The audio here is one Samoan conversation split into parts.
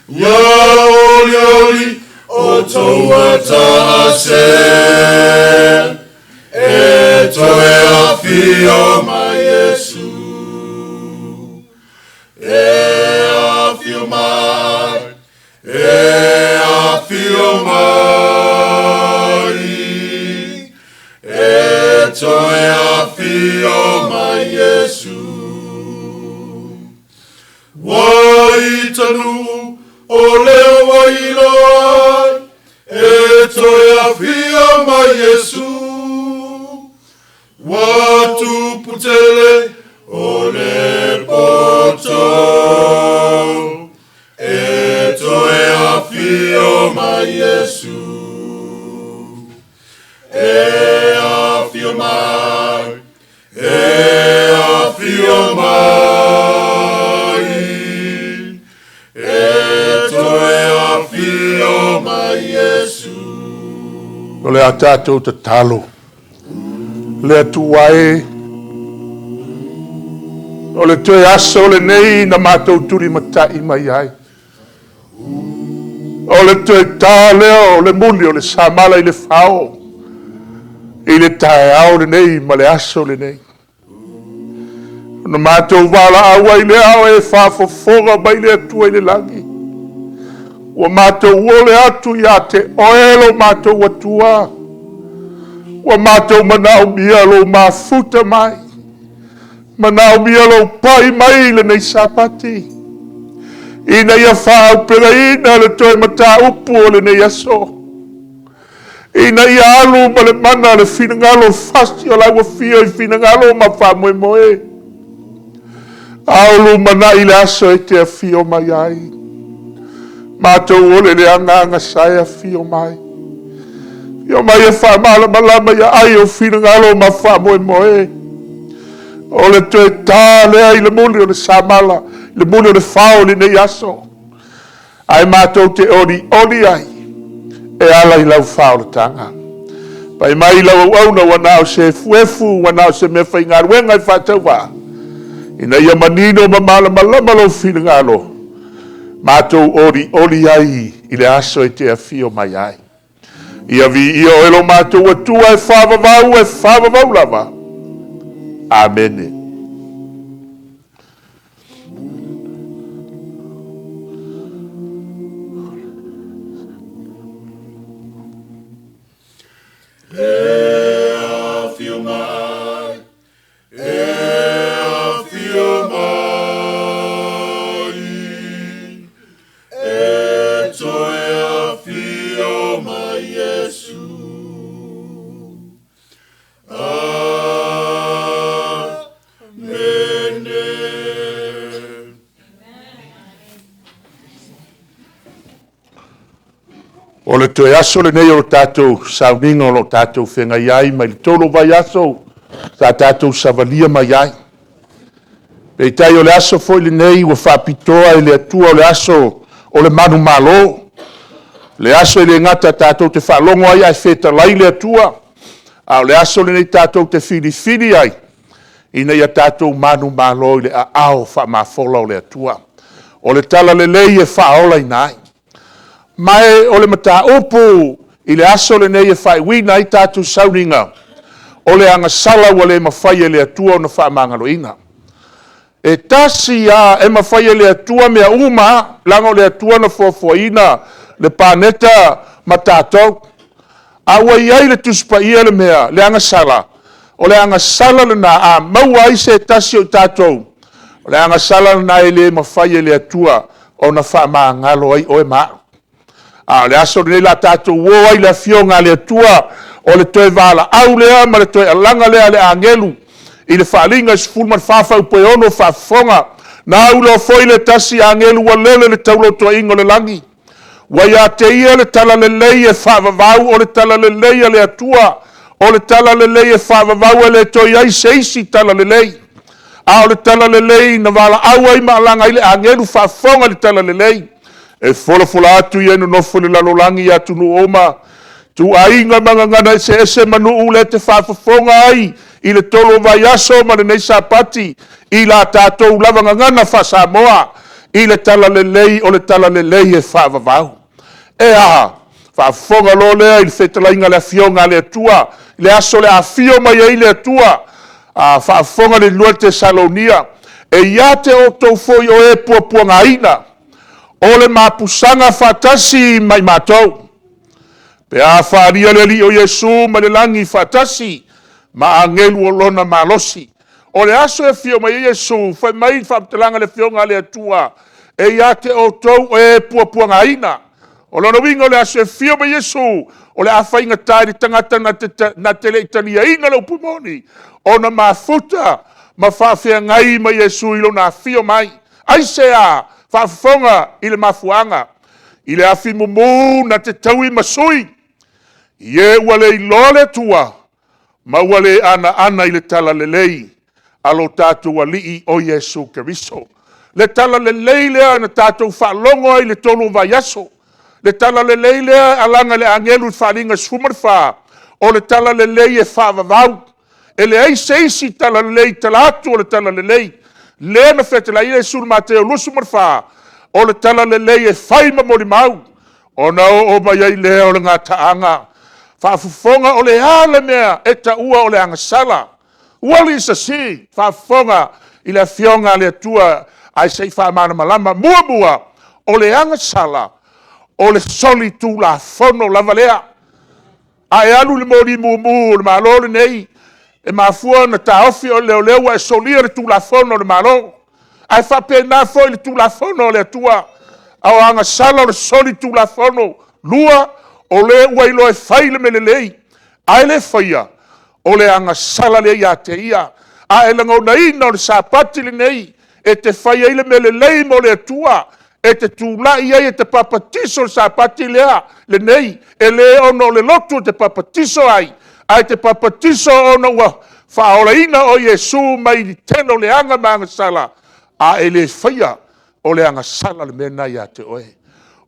Ia olioli outou ataase, e toe afio mai Iesu. E afio mai, e afio mai, e toe afio mai Iesu. Waitanu o leo wailoa ai, e toe afio mai Iesu. Watuputele o le poto, e toe afio mai Iesu. E afio mai, e afio mai, e toe afio mai Iesu. O le a tatou tatalo. Le Atua e, o le toe aso lenei na matou tulimatai mai ai. O le toe ta lea o le muli o le samala i le fao, i le taeao lenei ma le aso lenei. Ona matou valaau ai lea o e faafofoga mai le Atua i le lagi. Ua matou ole atu ia te oe lo matou Atua. Ua matou manaomia lou mafuta mai, manaomia lou pai mai i lenei Sapati, ina ia faaaupegaina le toe mataupu o lenei aso, ina ia alu ma le mana le finagalo fasi o lau afio i finagalo ma faamoemoe. A o lumanai le aso e te afio mai ai, matou ole le agaga sa e afio mai. Afio mai e faamalamalama ia ai o finagalo ma faamoemoe. O le toe ta lea i le muli o le samala, le muli o le fao i lenei aso. Ae matou te olioli ai e ala i lau faaolataga. Pai mai lau auauna ua na o se efuefu, ua na o se mea faigaluega e faatauvaa, ina ia manino ma malamalama lou finagalo, matou olioli ai i le aso e te afio mai ai. Ia viia oe lo matou Atua e faavavau, e faavavau lava. Amene. E afio mai, e afio mai, e toe afio mai Iesu. Amene. O le toe aso lenei o le tatou sauniga o lo o tatou feagai ai mai le 3 vaiaso sa tatou savalia mai ai. Peitai o le aso foi lenei ua faapitoa e le Atua o le aso o le manumalo. Le aso e le gata tatou te faalogo ai ae fetalai le Atua, a o le aso lenei tatou te filifili ai ina ia tatou manumalo i le aao faamafola o le Atua. O le talalelei e faaolaina ai. Ma o le mataupu i le aso lenei e faaiuina ai tatou sauniga, o le agasala ua le mafai e le Atua ona faamagaloina. E tasi lava e mafai e le Atua mea uma, leaga o le Atua na foafoaina le paneta ma tatou. A ua i ai le Tusi Paia le mea, le agasala, o le agasala lena a maua ai se tasi o i tatou, o le agasala lena e le mafai e le Atua ona faamagalo ai oe ma au. A o le aso lenei o le a tatou o ai i le afioga a le Atua, o le toe valaau lea ma le toe alaga lea a le agelu i le faaaliga e 14 faafuaiupu 6 faafofoga. Na auloa foi le tasi agelu ua lele le taulotoaina o le lagi. Ua ia te ia le talalelei e faavavau, o le talalelei a le Atua, o le talalelei e faavavau e le toe i ai se isi talalelei. A o le talalelei na valaau ai ma alaga ai le agelu faafofoga i le talalelei. E folafola atu ia e nonofo i le lalolagi i atunuu uma, ituaiga ma gagana eseese ma nuu le te faafofoga ai i le 3 o vaiaso ma lenei Sapati i la tatou lava gagana faa-Samoa. i le talalelei o le talalelei e faavavau. E a? Faafofoga loa lea i le fetalaiga a le Afioga a le Atua, i le aso o le a afio mai ai le Atua. A faafofoga le 2 Tesalonia, e ia te outou foi o e puapuagaina, o le mapusaga faatasi ma i matou, pe a faaalia le Alii o Iesu mai le lagi faatasi ma agelu o lona malosi. O le aso e afio mai ai Iesu, fai mai le faamatalaga a le Afioga a le Atua, e ia te outou o e puapuagaina. O lona uiga o le aso e afio mai ai Iesu, o le a faigata i le tagata na te le i taliaina le upu moni, ona mafuta ma faafeagai ma Iesu i lona afio mai. Aisea? Faafofoga i le mafuaaga. I le afi mumu na te taui ma sui, i e ua le iloa le Atua ma ua le anaana i le talalelei a lo tatou Alii o Iesu Keriso. Le talalelei lea na tatou faalogo ai i le 3 o vaiaso, le talalelei lea e alaga i le agelu i le faaaliga 14, o le talalelei e faavavau. E leai se isi talalelei i tala atu o le talalelei, lea na fetalai ai Iesu i le Mateo 24, o le talalelei e fai ma molimau, ona oo mai ai lea o le gataaga. Faafofoga o le a le mea e taua o le agasala? What is a sin? Faafofoga i le Afioga a le Atua ae se i faamalamalama. Muamua, o le agasala, o le solitulafono lava lea. A e alu i le moli mumu a le Malo lenei, e mafua ona taofi o leoleo ua e solia le tulafono a le Malo. Ae faapena foi le tulafono a le Atua. O agasala o le solitulafono. Lua, o le ua iloa e fai le mea lelei, ae le faia, o le agasala lea ia te ia. A e lagonaina o le Sapati lenei e te fai ai le mea lelei mo le Atua, e te tulai ai e te papatiso i le Sapati lea lenei, e le ona o le lotu e te papatiso ai, ae te papatiso ona ua faaolaina oe e Iesu mai le tele o leaga ma agasala, a e le faia, o le agasala le mea lena ia te oe.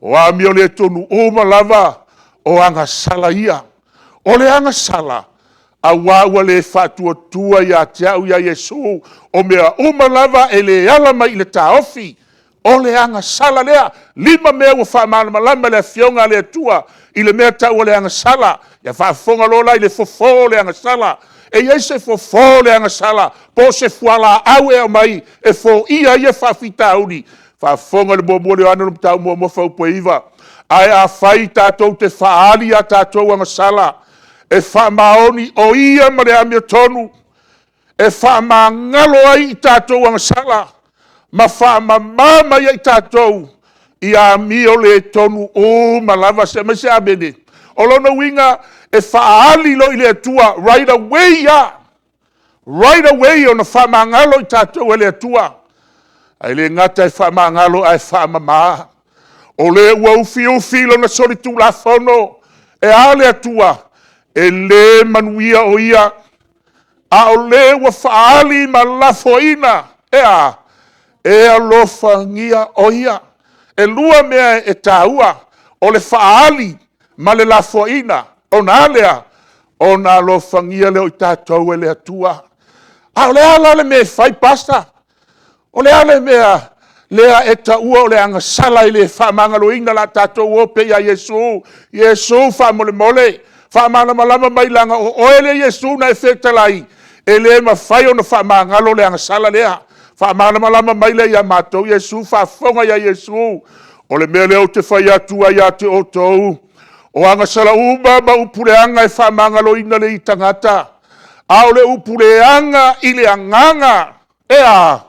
O amio le tonu uma lava o agasala ia. O le agasala, aua ua le faatuatua ia te au ia Iesu, o mea uma lava e le ala mai i le taofi, o le agasala lea. E 5 mea ua faamalamalama e le Afioga a le Atua i le mea e tau o le agasala. Ia faafofoga loa la i le fofo o le agasala. E i ai se fofo o le agasala, po o se fualaau ea e aumai e foia ai ia faafitauli? Faafofoga i le 1 Ioane 1 fuaiupu e 9. Ae afai tatou te faaali a tatou agasala, e faamaoni o Ia ma le amiotonu e faamagalo ai i tatou agasala ma faamama mai ai i tatou i amio le tonu uma lava. Se i aumai se amene. O lona uiga, e faaali loa i le Atua right away lava, right away ona faamagalo i tatou e le Atua. Ae le gata e faamagalo ae faamama. O le ua ufiufi lona solitulafono, e a le Atua? E le manuia o ia, a o le ua faaali ma lafoaina, e a? E alofagia o ia. E 2 mea e taua, o le faaali ma le lafoaina. Ona a lea? Ona alofagia lea o tatou e le Atua. A o le a la le mea e fai Pastor? O le a le mea lea e taua o le agasala e le faamagaloina o le a tatou o pea ia Iesu? Iesu faamolemole, faamalamalama mai leaga o oe lea Iesu na e fetalai, e le mafai ona faamagalo le agasala lea. Faamalamalama mai lea ia matou Iesu, faafofoga ia Iesu. O le mea lea ou te fai atu ai ia te outou, o agasala uma ma upu leaga e faamagaloina le tagata, a o le upu leaga i le agaga, e a?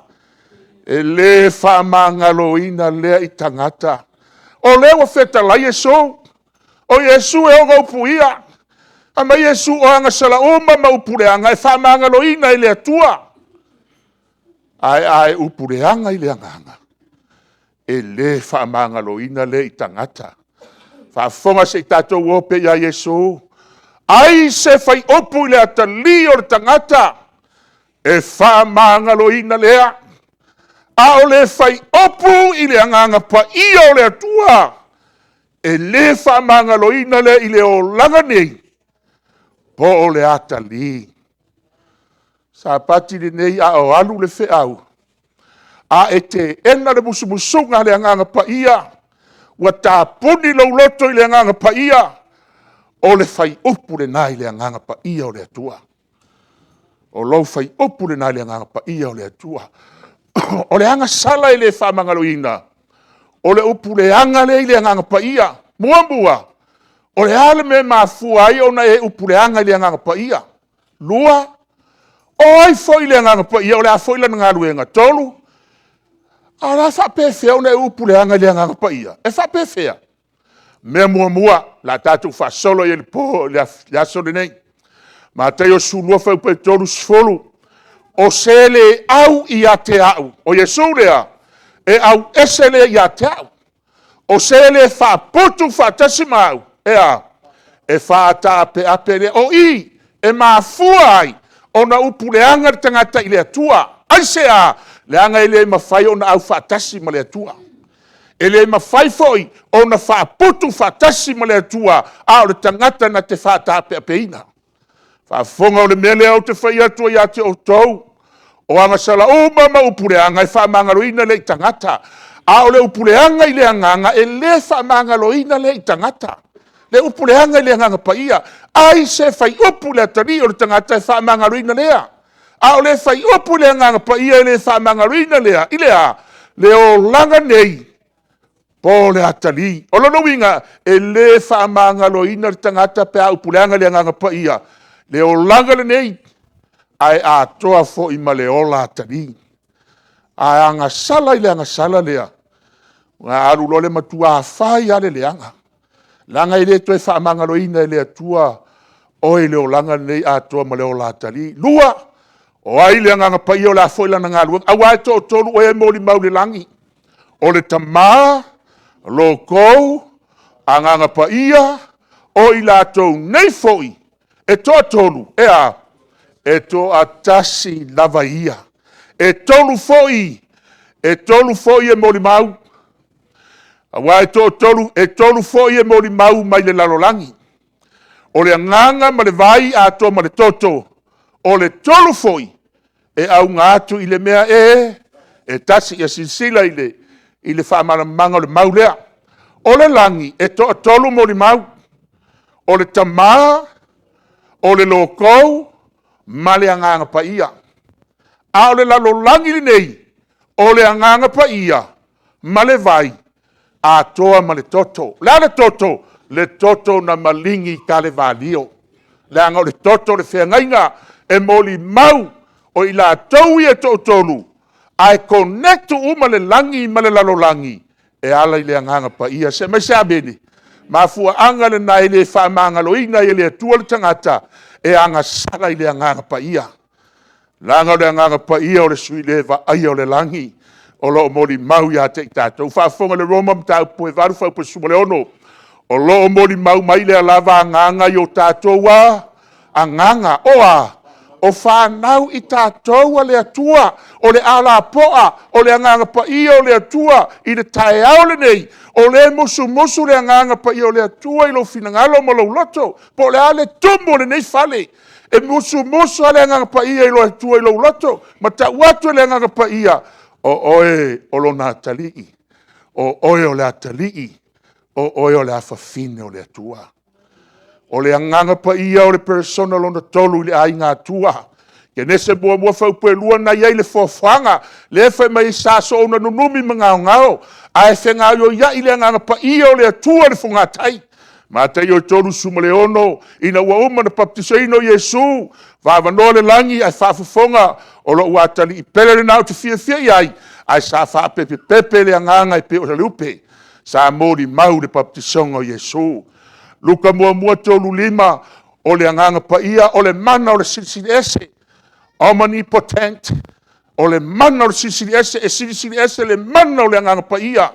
E le faamagaloina lea i tagata. O lea ua fetalai Iesu, o Iesu e ona upu ia. Fai mai Iesu, o agasala uma ma upu leaga e faamagaloina e le Atua. Ae a e upu leaga i le agaga, e le faamagaloina lea i tagata. Faafofoga se i tatou o pea ia Iesu. Ai se faiupu i le atalii o le tagata e faamagaloina lea, a o le faiupu i le Agaga Paia o le Atua, e le faamagaloina lea i le olaga nei, po o le atalii. Sapati lenei a o alu le feau, A e teena le musumusuga a le Agaga Paia, ua tapuni lou loto i le Agaga Paia, o le faiupu lena i le Agaga Paia o le Atua. O lou faiupu lena i le Agaga Paia o le Atua. O le agasala e le faamagaloina, o le upu leaga lea i le Agaga Paia. Muamua, o le a le mea e mafua ai ona e upu leaga i le Agaga Paia? Lua, o ai foi le Agaga Paia, o le a foi lana galuega? Tolu, a o le a faapefea ona e upu leaga i le Agaga Paia? E faapefea? Mea muamua, o le a tatou faasolo i ai i le po i le aso lenei. Mataio 12 fuaiupu e 30, o se le au ia te au, o Iesu lea, e auese lea ia te au. O se le faaputu faatasi ma au, e a? E faataapeape lea. O i e mafua ai ona upu leaga le tagata i le Atua. Aisea? Leaga e le mafai ona aufaatasi ma le Atua. E le mafai foi ona faaputu faatasi ma le Atua, a o le tagata na te faataapeapeina. Faafofoga, o le mea lea ou te fai atu ai ia te outou, o agasala uma ma upu leaga e faamagaloina lea i tagata, a o le upu leaga i le agaga, e le faamagaloina lea i tagata. Le upu leaga i le Agaga Paia. Ai se fai upu i le atalii o le tagata e faamagaloina lea, a o le fai upu i le Agaga Paia, e le faamagaloina lea, i le a? Le olaga nei po o le atalii. O lona uiga, e le faamagaloina le tagata pe a upu leaga i le Agaga Paia, le olaga lenei, ae atoa foi ma le ola atalii. A agasala i le agasala lea, ona alu loa lea matua fai lava le leaga, leaga e le toe faamagaloina e le Atua oe i le olaga lenei atoa ma le ola atalii. Lua, o ai le Agaga Paia o le a foi lana galuega? Aua e toatolu ea e molimau i le lagi, o le Tama, lou Agaga Paia, o i latou nei foi e toatolu, e a? E toatasi lava ia. E tolu foi e molimau, aua e toatolu, e tolu foi e molimau mai le lalolagi, o le agaga ma le vai atoa ma le toto, o le tolu foi, e auga atu i le mea e tasi. Ia silasila i le faamalamalamaga o le mau lea. O le lagi, e toatolu molimau, o le Tama, o le loko ma le Agaga Paia. A o le lalolagi lenei, o le Agaga Paia ma le vai atoa ma le toto. O le a le toto? Le toto na maligi i Kalevalio, leaga o le toto o le feagaiga e molimau, o i latou ia e toatolu, ae connect uma le lagi ma le lalolagi e ala i le Agaga Paia. Se i aumai se amene. O le mafuaaga lena e le faamagaloina ai e le Atua le tagata e agasala i le Agaga Paia. Leaga o le Agaga Paia o le sui le vaaia o le lagi, o lo o molimau ia te i tatou. Faafofoga i le Roma Mataupu 8 fuaiupu 16, o lo o molimau mai lea lava Agaga i o tatou agaga. O a? O fanau i tatou a le Atua, o le alapoa o le Agaga Paia o le Atua i le taeao lenei, o lea e musumusu le Agaga Paia o le Atua i lou finagalo ma lou loto, po o le a le tumu o lenei fale, e musumusu lava le Agaga Paia o le Atua i lou loto ma tau atu e le Agaga Paia, o oe o Lona atalii, o oe o le atalii, o oe o le afafine o le Atua. O le Agaga Paia o le Peresona lona tolu i le Aiga Atua. Kenese 1 fuaiupu 2 na i ai le foafoaga, lea fai mai sa soona nunumi ma gaogao, ae fegaoioiai le Agaga Paia o le Atua i le fogatai. Mataio 36, ina ua uma ona baptisaina o Iesu, faaavanoa le lagi ae faafofoga, o lou atalii pele lena ou te fiafia i ai, ae sa faapepepepe le agaga e pei o le lupe. Sa molimau le baptisaga o Iesu. Luka 1:35, o le Agaga Paia o le mana o le Silisili Ese, omnipotent. O le mana o le Silisili Ese, e silisili ese le mana o le Agaga Paia,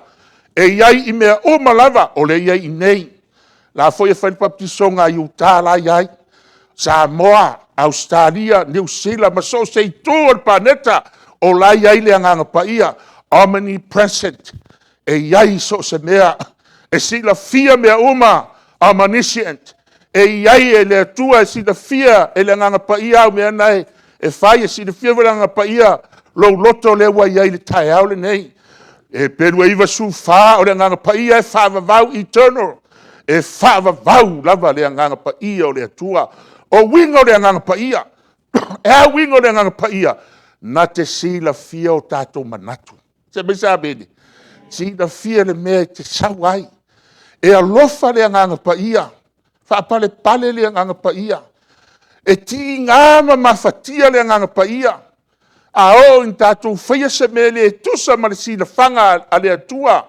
e i ai i mea uma lava, o lea e i ai i inei. O la foi e fai le baptisoga a Utah la e i ai, Samoa, Ausetalia, Niu Sila ma so o se itu o le paneta, o la e i ai le Agaga Paia, omnipresent. E i ai i so o se mea, e silafia mea uma, omniscient. E i ai e le Atua, e silafia e le Agaga Paia au mea na e fai, e silafia foi e le Agaga Paia lou loto lea ua i ai i le taeao lenei. Heperu e 9:14, o le Agaga Paia e faavavau, eternal, e faavavau lava le Agaga Paia o le Atua. O uiga o le Agaga Paia. O a uiga o le Agaga Paia? Na te silafia o tatou manatu. Fai mai se amene. Silafia le mea e te sau ai. E alofa le Agaga Paia, faapalepale le Agaga Paia. E tiga ma mafatia le Agaga Paia. A oo ina tatou faia se mea e le tusa ma le silafaga a le Atua,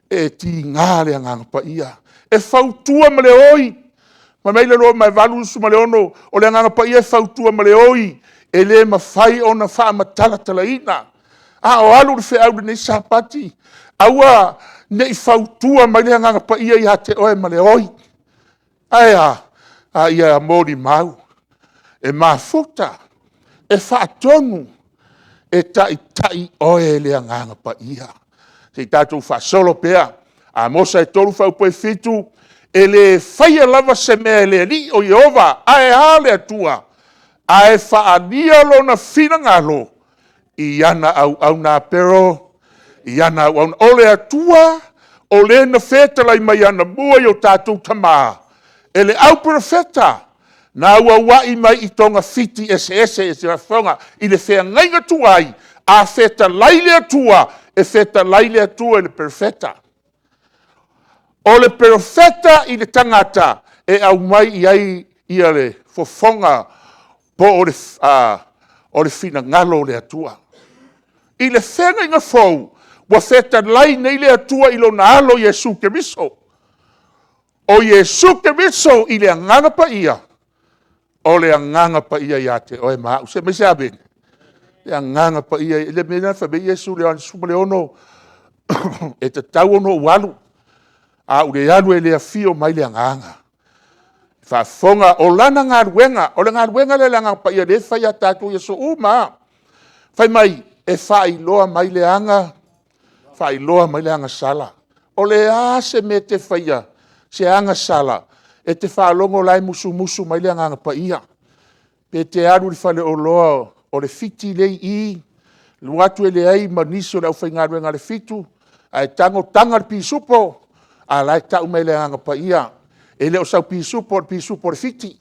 e tiga le Agaga Paia, e fautua ma le oi. Fai mai le Roma e 8:26, o le Agaga Paia e fautua ma le oi, e le mafai ona faamatalatalaina. A o alu le feau i lenei Sapati, aua ne i fautua mai le Agaga Paia ia te oe ma le oi. Ae a? A ia molimau, e mafuta, e faatonu, e taitai oe le Agaga Paia. Se i tatou faasolo pea. Amosa 3:7, e le faia lava se mea e le Alii o Ieova, ae a le Atua? Ae faaalia lona finagalo i ana auauna. A Pero, i ana auauna. O le Atua, o Le na fetalai mai anamua i o tatou tama, e le auperofeta, na auauai mai i togafiti eseese, i le feagaiga tuai, a fetalai le Atua, e fetalai le Atua i le perofeta. O le perofeta i le tagata, e aumai i ai le fofoga po o le finagalo o le Atua. I le feagaiga fou, ua fetalai nei le Atua i lona Alo Iesu Keriso. O Iesu Keriso i le Agaga Paia, o le Agaga Paia ia te oe ma au. Fai mai se amene. Le Agaga Paia, le mea lena fai mai ai Iesu ia Ioane 16, e tatau ona ou alu, a ou le alu e le afio mai le Agaga. Faafofoga, o lana galuega, o le galuega lea a le Agaga Paia o lea e fai ia tatou i aso uma lava. Fai mai, e faailoa mai le aga, faailoa mai le agasala. O le a se mea e te faia, se agasala, e te faalogo la e musumusu mai le Agaga Paia. Pe te alu i le faleoloa o le Fiti lea e i i, alu atu e leai ma nisi o le aufaigaluega a le Fitu, ae tago taga le pisupo, a o la e tau mai e le Agaga Paia, e le o sau pisupo o le pisupo a le Fiti.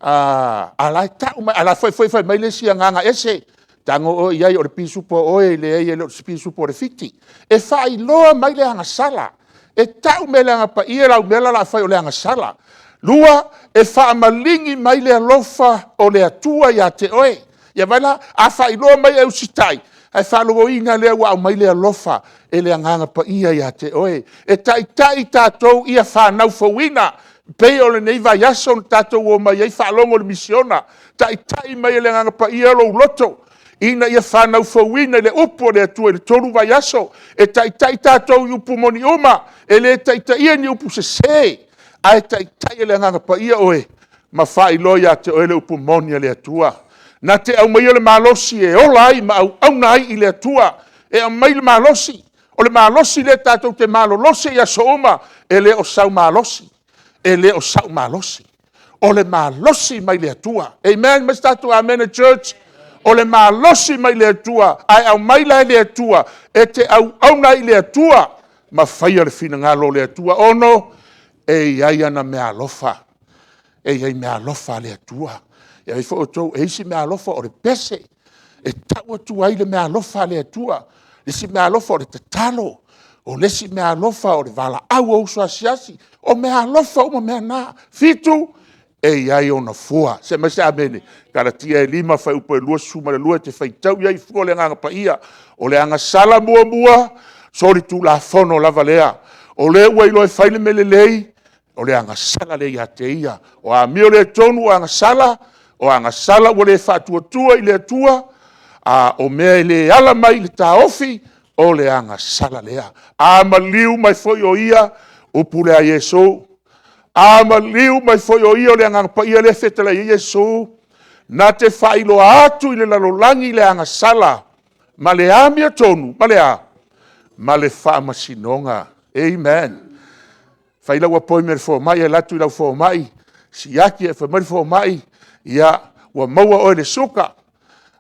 A o la e tau mai, a o la foi e fai mai le isi agaga ese, tago oe i ai o le pisupo a oe, e leai e le o se pisupo a le Fiti. E faailoa mai le agasala, e tau mai e le Agaga Paia lau mea la o le a fai o le agasala. Lua, e faamaligi mai le alofa o le Atua ia te oe. Ia vaai la, a faailoa mai e usitai, ae faalogoina lea ua aumai le alofa e le Agaga Paia ia te oe. E taitai i tatou ia fanau fouina, e pei o lenei vaiaso na tatou omai ai faalogo i le misiona, taitai mai e le Agaga Paia lou loto ina ia fanau fouina i le upu a le Atua i le 3 vaiaso. E taitai tatou i upu moni uma, e le taitaia i ni upu sese, ae taitai e le Agaga Paia oe ma faailoa ia te oe le upu moni a le Atua. Na te aumaia le malosi e ola ai ma auauna ai i le Atua, e aumai le malosi. O le malosi lea tatou te malolosi ai i aso uma, e le o sau malosi, e le o sa'u malosi, o le malosi mai le Atua. Amen. Fai mai se tatou amene church. O le malosi mai le Atua, ae aumai la e le Atua e te auauna ai i le Atua ma faia le finagalo o le Atua. 6, e i ai ana meaalofa, e i ai meaalofa a le Atua. E i ai foi outou, e i ai isi meaalofa o le pese, e tau atu ai le meaalofa a le Atua. O le isi meaalofa o le tatalo, o le isi meaalofa o le valaau o uso asiasi. O meaalofa uma mea na. 7, e i ai ona fua. Se i fai mai se amene. Kalatia e 5 fuaiupu e 22 e te faitau i ai i fua o le Agaga Paia. O le agasala muamua, solitulafono lava lea. O lea ua iloa e fai le mea lelei, o le agasala lea ia te ia. O amio le tonu ua agasala, o agasala ua le faatuatua i le Atua, a o mea e le ala mai i le taofi, o le agasala lea. A maliu mai foi o ia, upu lea a Iesu, a maliu mai foi o ia, o le Agaga Paia lea e fetalai ai Iesu, na te faailoa atu i le lalolagi le agasala ma le amiotonu ma le a? Ma le faamasinoga. Amen. Fai lau appointment i le fomai, e alu atu i lau fomai, siaki, ae fai mai le fomai, ia, ua maua oe i le suka.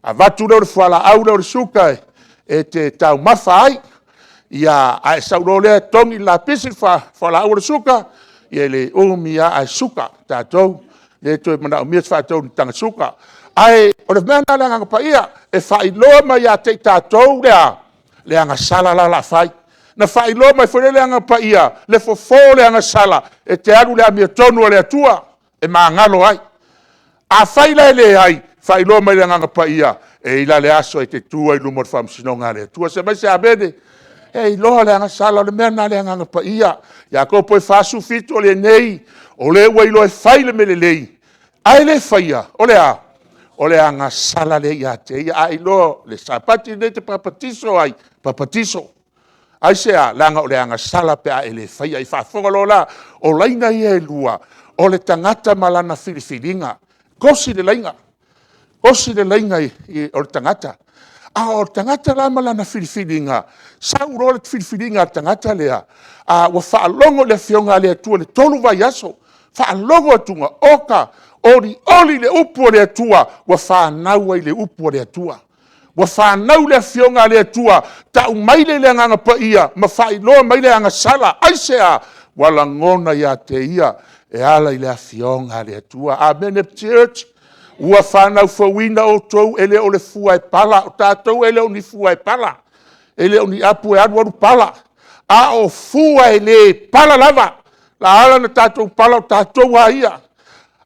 Avatu lea o le fualaau lea o le suka e te taumafa ai, ia ae sau loa lea togi le lapisi le fualaau o le suka, ia e le umi lava ae suka tatou, le toe manaomia se faatau taga suka. Ae o le mea lena le Agaga Paia, e faailoa mai ia te i tatou le a? Le agasala la o le a fai. Na faailoa mai foi lea e le Agaga Paia le fofo o le agasala, e te alu i le amiotonu a le Atua e magalo ai. Afai la e leai, faailoa mai e le Agaga Paia, e i ai la le aso e te tu ai i luma o le faamasinoga a le Atua. Se i fai mai se amene. E iloa le agasala, o le mea lena a le Agaga Paia. Iakopo e 47, o lenei, o le ua iloa e fai le mea lelei, ae le faia, o le a? O le agasala lea ia te ia. A e iloa o le Sapati lenei e te papatiso ai, papatiso. Aisea? Leaga o le agasala pe a e le faia. Ia faafofoga loa la, o laina ia e lua, o le tagata ma lana filifiliga. Kosi le laina, kosi le laina o le tagata. A o le tagata la ma lana filifiliga, sau loa le filifiliga a le tagata lea, a ua faalogo i le Afioga a le Atua i le 3 vaiaso, faalogo atu, oka, olioli le upu a le Atua, ua fanau ai i le upu a le Atua. Ua fanau le Afioga a le Atua, tau mai lea i le Agaga Paia ma faailoa mai le agasala. Aisea? Ua lagona ia te ia e ala i le Afioga a le Atua. Amene church? Ua fanau fouina outou, e le o le fua e pala, o tatou e le o ni fua e pala, e le o ni apu e alu alu pala, a o fua e le pala lava. Na ala ona tatou pala o tatou lava ia.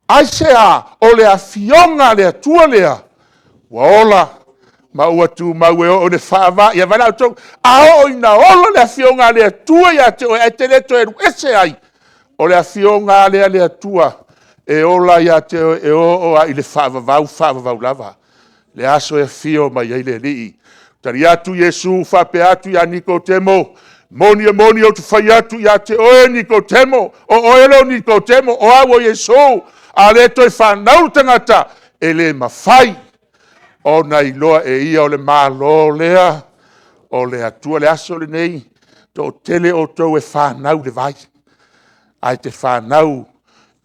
Aisea? O le Afioga a le Atua lea ua ola ma ua tumau e oo i le faavavau. Ia vaai la outou, a oo ina ola le Afioga a le Atua ia te oe ae e te le toe alu ese ai, o le Afioga lava lea a le Atua e ola ia te oe e oo lava i le faavavau, faavavau lava, le aso e afio mai ai le Alii. Tali atu Iesu faapea atu ia Nikotemo, moni, e moni ou te fai atu ia te oe Nikotemo, o oe e le o Nikotemo, o au o Iesu. A le toe fanau le tagata, e le mafai ona iloa e ia o le Malo lea o le Atua. O le aso lenei, e toatele outou e fanau i le vai, ae te fanau,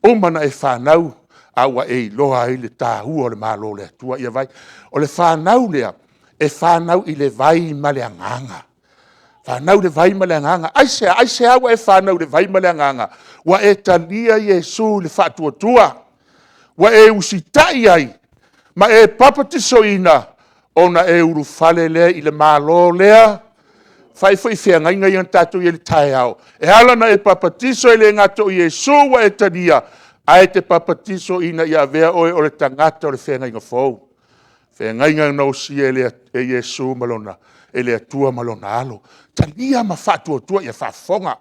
uma ona e fanau a ua e iloa ai le taua o le Malo o le Atua. Ia vaai, o le fanau lea, e fanau i le vai ma le agaga. Fanau i le vai ma le agaga. Aisea? Aisea ua e fanau i le vai ma le agaga? Ua e talia Iesu i le faatuatua, ua e usitai i ai ma e papatisoina, ona e ulufale lea i le Malo lea. Fai foi feagaiga ia na tatou i ai i le taeao, e ala ona e papatiso e le gata o Iesu ua e talia, ae te papatiso ina ia avea oe o le tagata o le feagaiga fou, feagaiga na osia e Iesu e le Atua ma lona Alo. Talia ma faatuatua, ia faafofoga,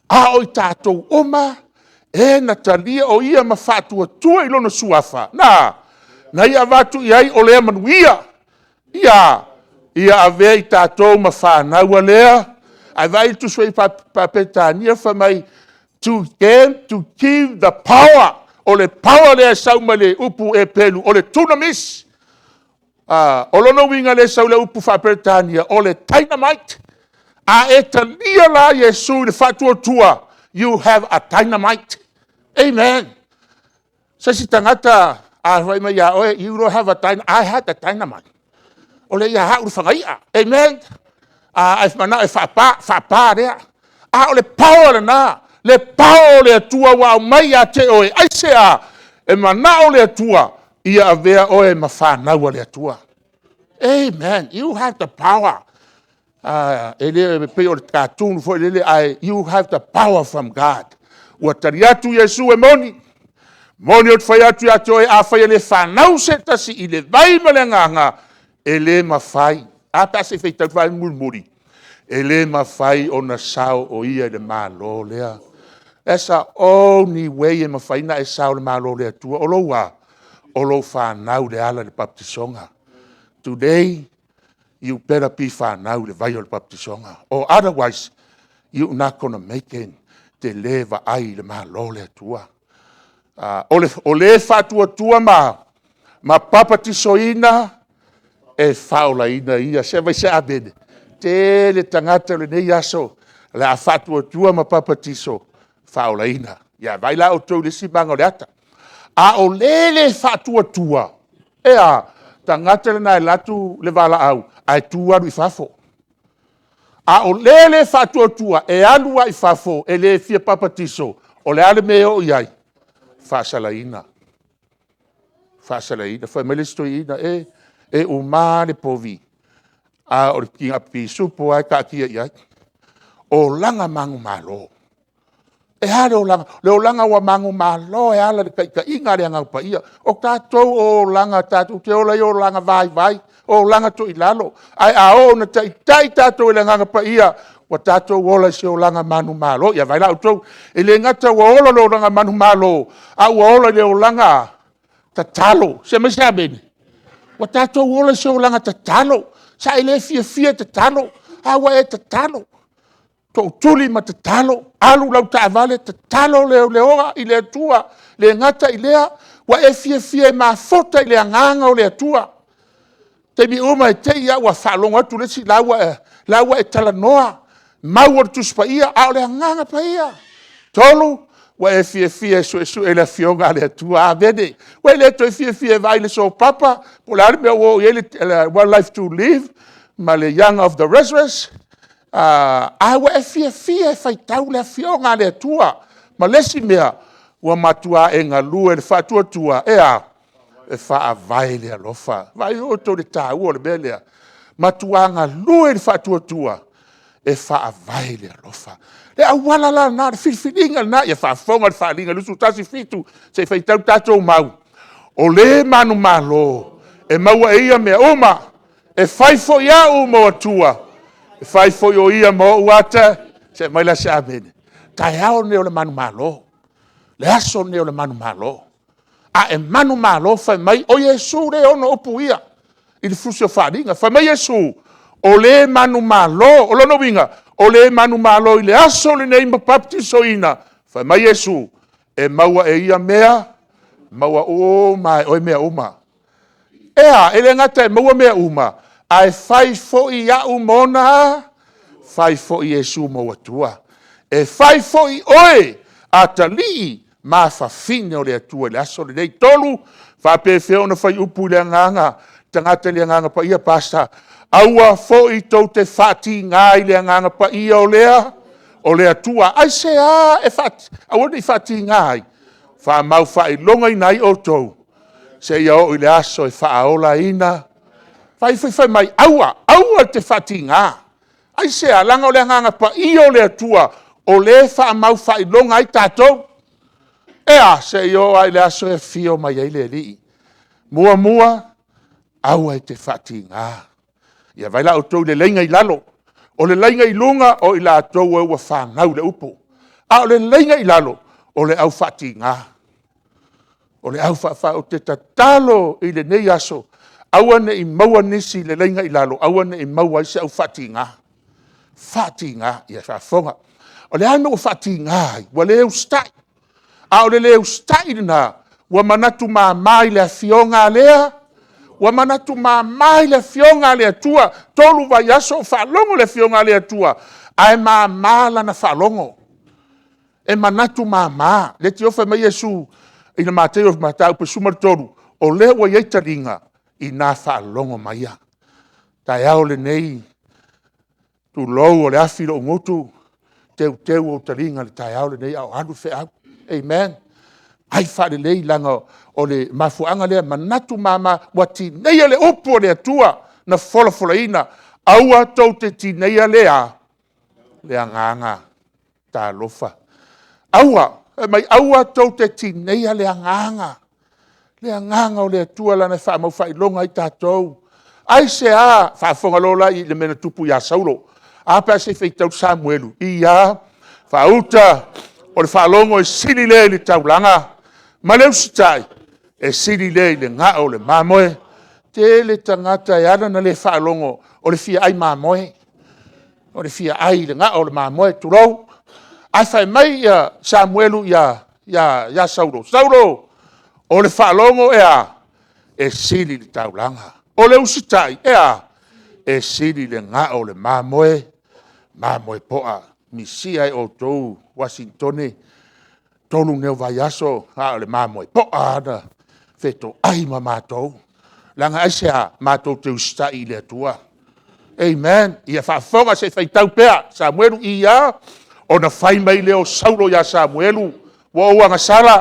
a o i tatou uma e na talia o Ia ma faatuatua i lona Suafa, na a? Na ia avatu i ai o lea manuia. Ia a? Ia avea i tatou ma fanau a lea. Ae vaai i le Tusi Faa-Peretania fai mai, to them to give the power. O le power lea e sau mai le upu Eperu o le dunamis. O lona uiga lea e sau i le upu Faa-Peretania, o le dynamite. A e talia la Iesu i le faatuatua, you have a dynamite. Amen. Se isi tagata a fai mai ia oe, you don't have a dynamite, I have the dynamite. O le ia au le fagaia. Amen. A e manao e faapa, faapa lea. A o le power lena, le power o le Atua ua aumai ia te oe. Aisea? E manao le Atua ia avea oe ma fanau a le Atua. Amen. You have the power. E le pei o le cartoon foi lele, ae you have the power from God. Ua tali atu Iesu, e moni, moni ou te fai atu ia te oe, afai e le fanau se tasi i le vai ma le agaga, e le mafai. A pe a se i faitau le vaega mulimuli. E le mafai ona sao o ia i le Malo lea. That's the only way e mafai ona e sao i le Malo o le Atua, o lou a? O lou fanau i le ala i le papatisoga. Today, you better be fanau i le vai o le papatisoga, or otherwise, you not gonna make it. E te le vaai i le Malo o le Atua. O le faatuatua ma papatisoina, e faaolaina ia. Se i fai mai se amene. Tele tagata o lenei aso o le a faatuatua ma papatiso, faaolaina. Ia vaai la outou i le isi maga o le ata. A o le le faatuatua, e a? Tagata lena e alu atu le valaau ae tu alu i fafo. A o le le faatuatua, e alu lava i fafo e le fia papatiso, o le a le mea e oo i ai? Faasalaina, faasalaina. Fai mai le isi toeaina, e, e uma lava le povi, a o le pisupo lava e taatia i ai. Olaga manumalo. E a le olaga? Le olaga ua manumalo e ala i le taitaiga a le Agaga Paia. O tatou o olaga tatou te ola i olaga vaivai, olaga toilalo. Ae a oo ina taitai tatou e le Agaga Paia, ua tatou ola i se olaga manumalo. Ia vaai la outou, e le gata ua ola i le olaga manumalo, a ua ola i le olaga tatalo. Se i fai mai se amene. Ua tatou ola i se olaga tatalo. Sa e le fiafia e tatalo, a ua e tatalo. Tootuli ma tatalo, alu lau taavale tatalo leleoa i le Atua. E le gata i lea, ua e fiafia e mafuta i le Agaga o le Atua. O taimi uma e te i lava ua faalogo atu le isi o la ua e talanoa, mau o le Tusi Paia, a o le Agaga Paia. 3, ua e fiafia e suesue le Afioga a le Atua. Amene. Ua e le toe fiafia e vaai i le sopapa po o le a le mea ua oo i ai le One Life to Live ma le Young of the Restless, a ua e fiafia e faitau le Afioga a le Atua. Ma le isi mea, ua matua e galue i le faatuatua, e a? E faavae i le alofa. Vaai outou i le taua o le mea lea? Matua galue i le faatuatua e faavae i le alofa. Le auala la lena, le filifiliga lena, ia faafofoga le faaaliga 21, se i faitau le tatou mau. O le manumalo, e maua e ia mea uma, e fai foi au ma ou atua, e fai foi o ia ma ou ata. Se i aumai la se amene. O le taeao lenei o le manumalo, le aso lenei o le manumalo. A e manumalo, fai mai, o Iesu lea e ona upu ia i le fusi o Faaaliga. Fai mai Iesu, o le manumalo, o lona uiga, o le manumalo i le aso lenei ma papatisoina, fai mai Iesu, e maua e ia mea, maua uma lava e oe mea uma. E a? E le gata e maua mea uma, ae fai foi au ma ona, fai foi Iesu ma ou atua. E fai foi oe atalii ma afafine o le Atua i le aso lenei. 3, e faapefea ona fai upu i le agaga, tagata i le Agaga Paia, Pastor? Aua foi tou te faatiga i le Agaga Paia o le Atua. Aisea e aua ne i faatiga ai? Faamau faailogaina ai outou seia oo i le aso e faaolaina. Fai mai, aua, aua e te faatiga. Aisea? Leaga o le Agaga Paia o le Atua o lea e faamaufaailoga ai tatou. E a? Seia oo lava i le aso e afio mai ai le Alii. Muamua, aua e te faatiga. Ia vaai la outou i le laina i lalo. O le laina i luga, o i latou e ua fanau i le upu. A o le laina i lalo, o le au faatiga. O le au Ou te tatalo i lenei aso, aua ne i maua nisi i le laina i lalo, aua ne i maua ai se au faatiga. Faatiga, ia faafofoga. O le a le mea ua faatiga ai? Ua le usitai. A o le le usitai lena, ua manatu mama i le afioga a le? Ua manatu mama i le Afioga a le Atua. 3 vaiaso o faalogo i le Afioga a le Atua, ae mama lana faalogo. E manatu mama. Leitioa fai mai Iesu i le Mataupu 13, o lea ua i ai taliga, ina faalogo maia. O le taeao lenei, tulou o le afi i lou gutu, teuteu ou taliga i le taeao lenei a o alu le feau. Amen. Vaai faalelei leaga o le mafuaaga lea, manatu mama, ua tineia le upu a le Atua na folafolaina. Aua tou te tineia le a? Le agaga. Talofa. Aua, fai mai aua tou te tineia le agaga, le agaga o le Atua leaga e faamaufaailoga ai tatou. Aisea? Faafofoga loa la i le mea na tupu ia Saulo. Ae a pe a se i faitau le Samuelu? Ia, faauta, o le faalogo e sili lea i le taulaga ma le usitai, e sili lea i le gao o le mamoe. E tele tagata e ala ona le faalogo, o le fia ai mamoe, o le fia ai i le gao o le mamoe, tulou. Ae fai mai Samuelu ia Saulo, Saulo, o le faalogo e a? E sili i le taulaga. O le usitai e a? E sili i le gao o le mamoe, mamoe poa. Misia e outou Uasinitone, 3 nei o vaiaso, na o le mamoe poa lava na fetoai ma matou. Leaga aisea? Matou te usitai i le Atua. Amen. Ia faafofoga se i faitau pea. Samuelu ia, ona fai mai lea o Saulo ia Samuelu, ua ou agasala,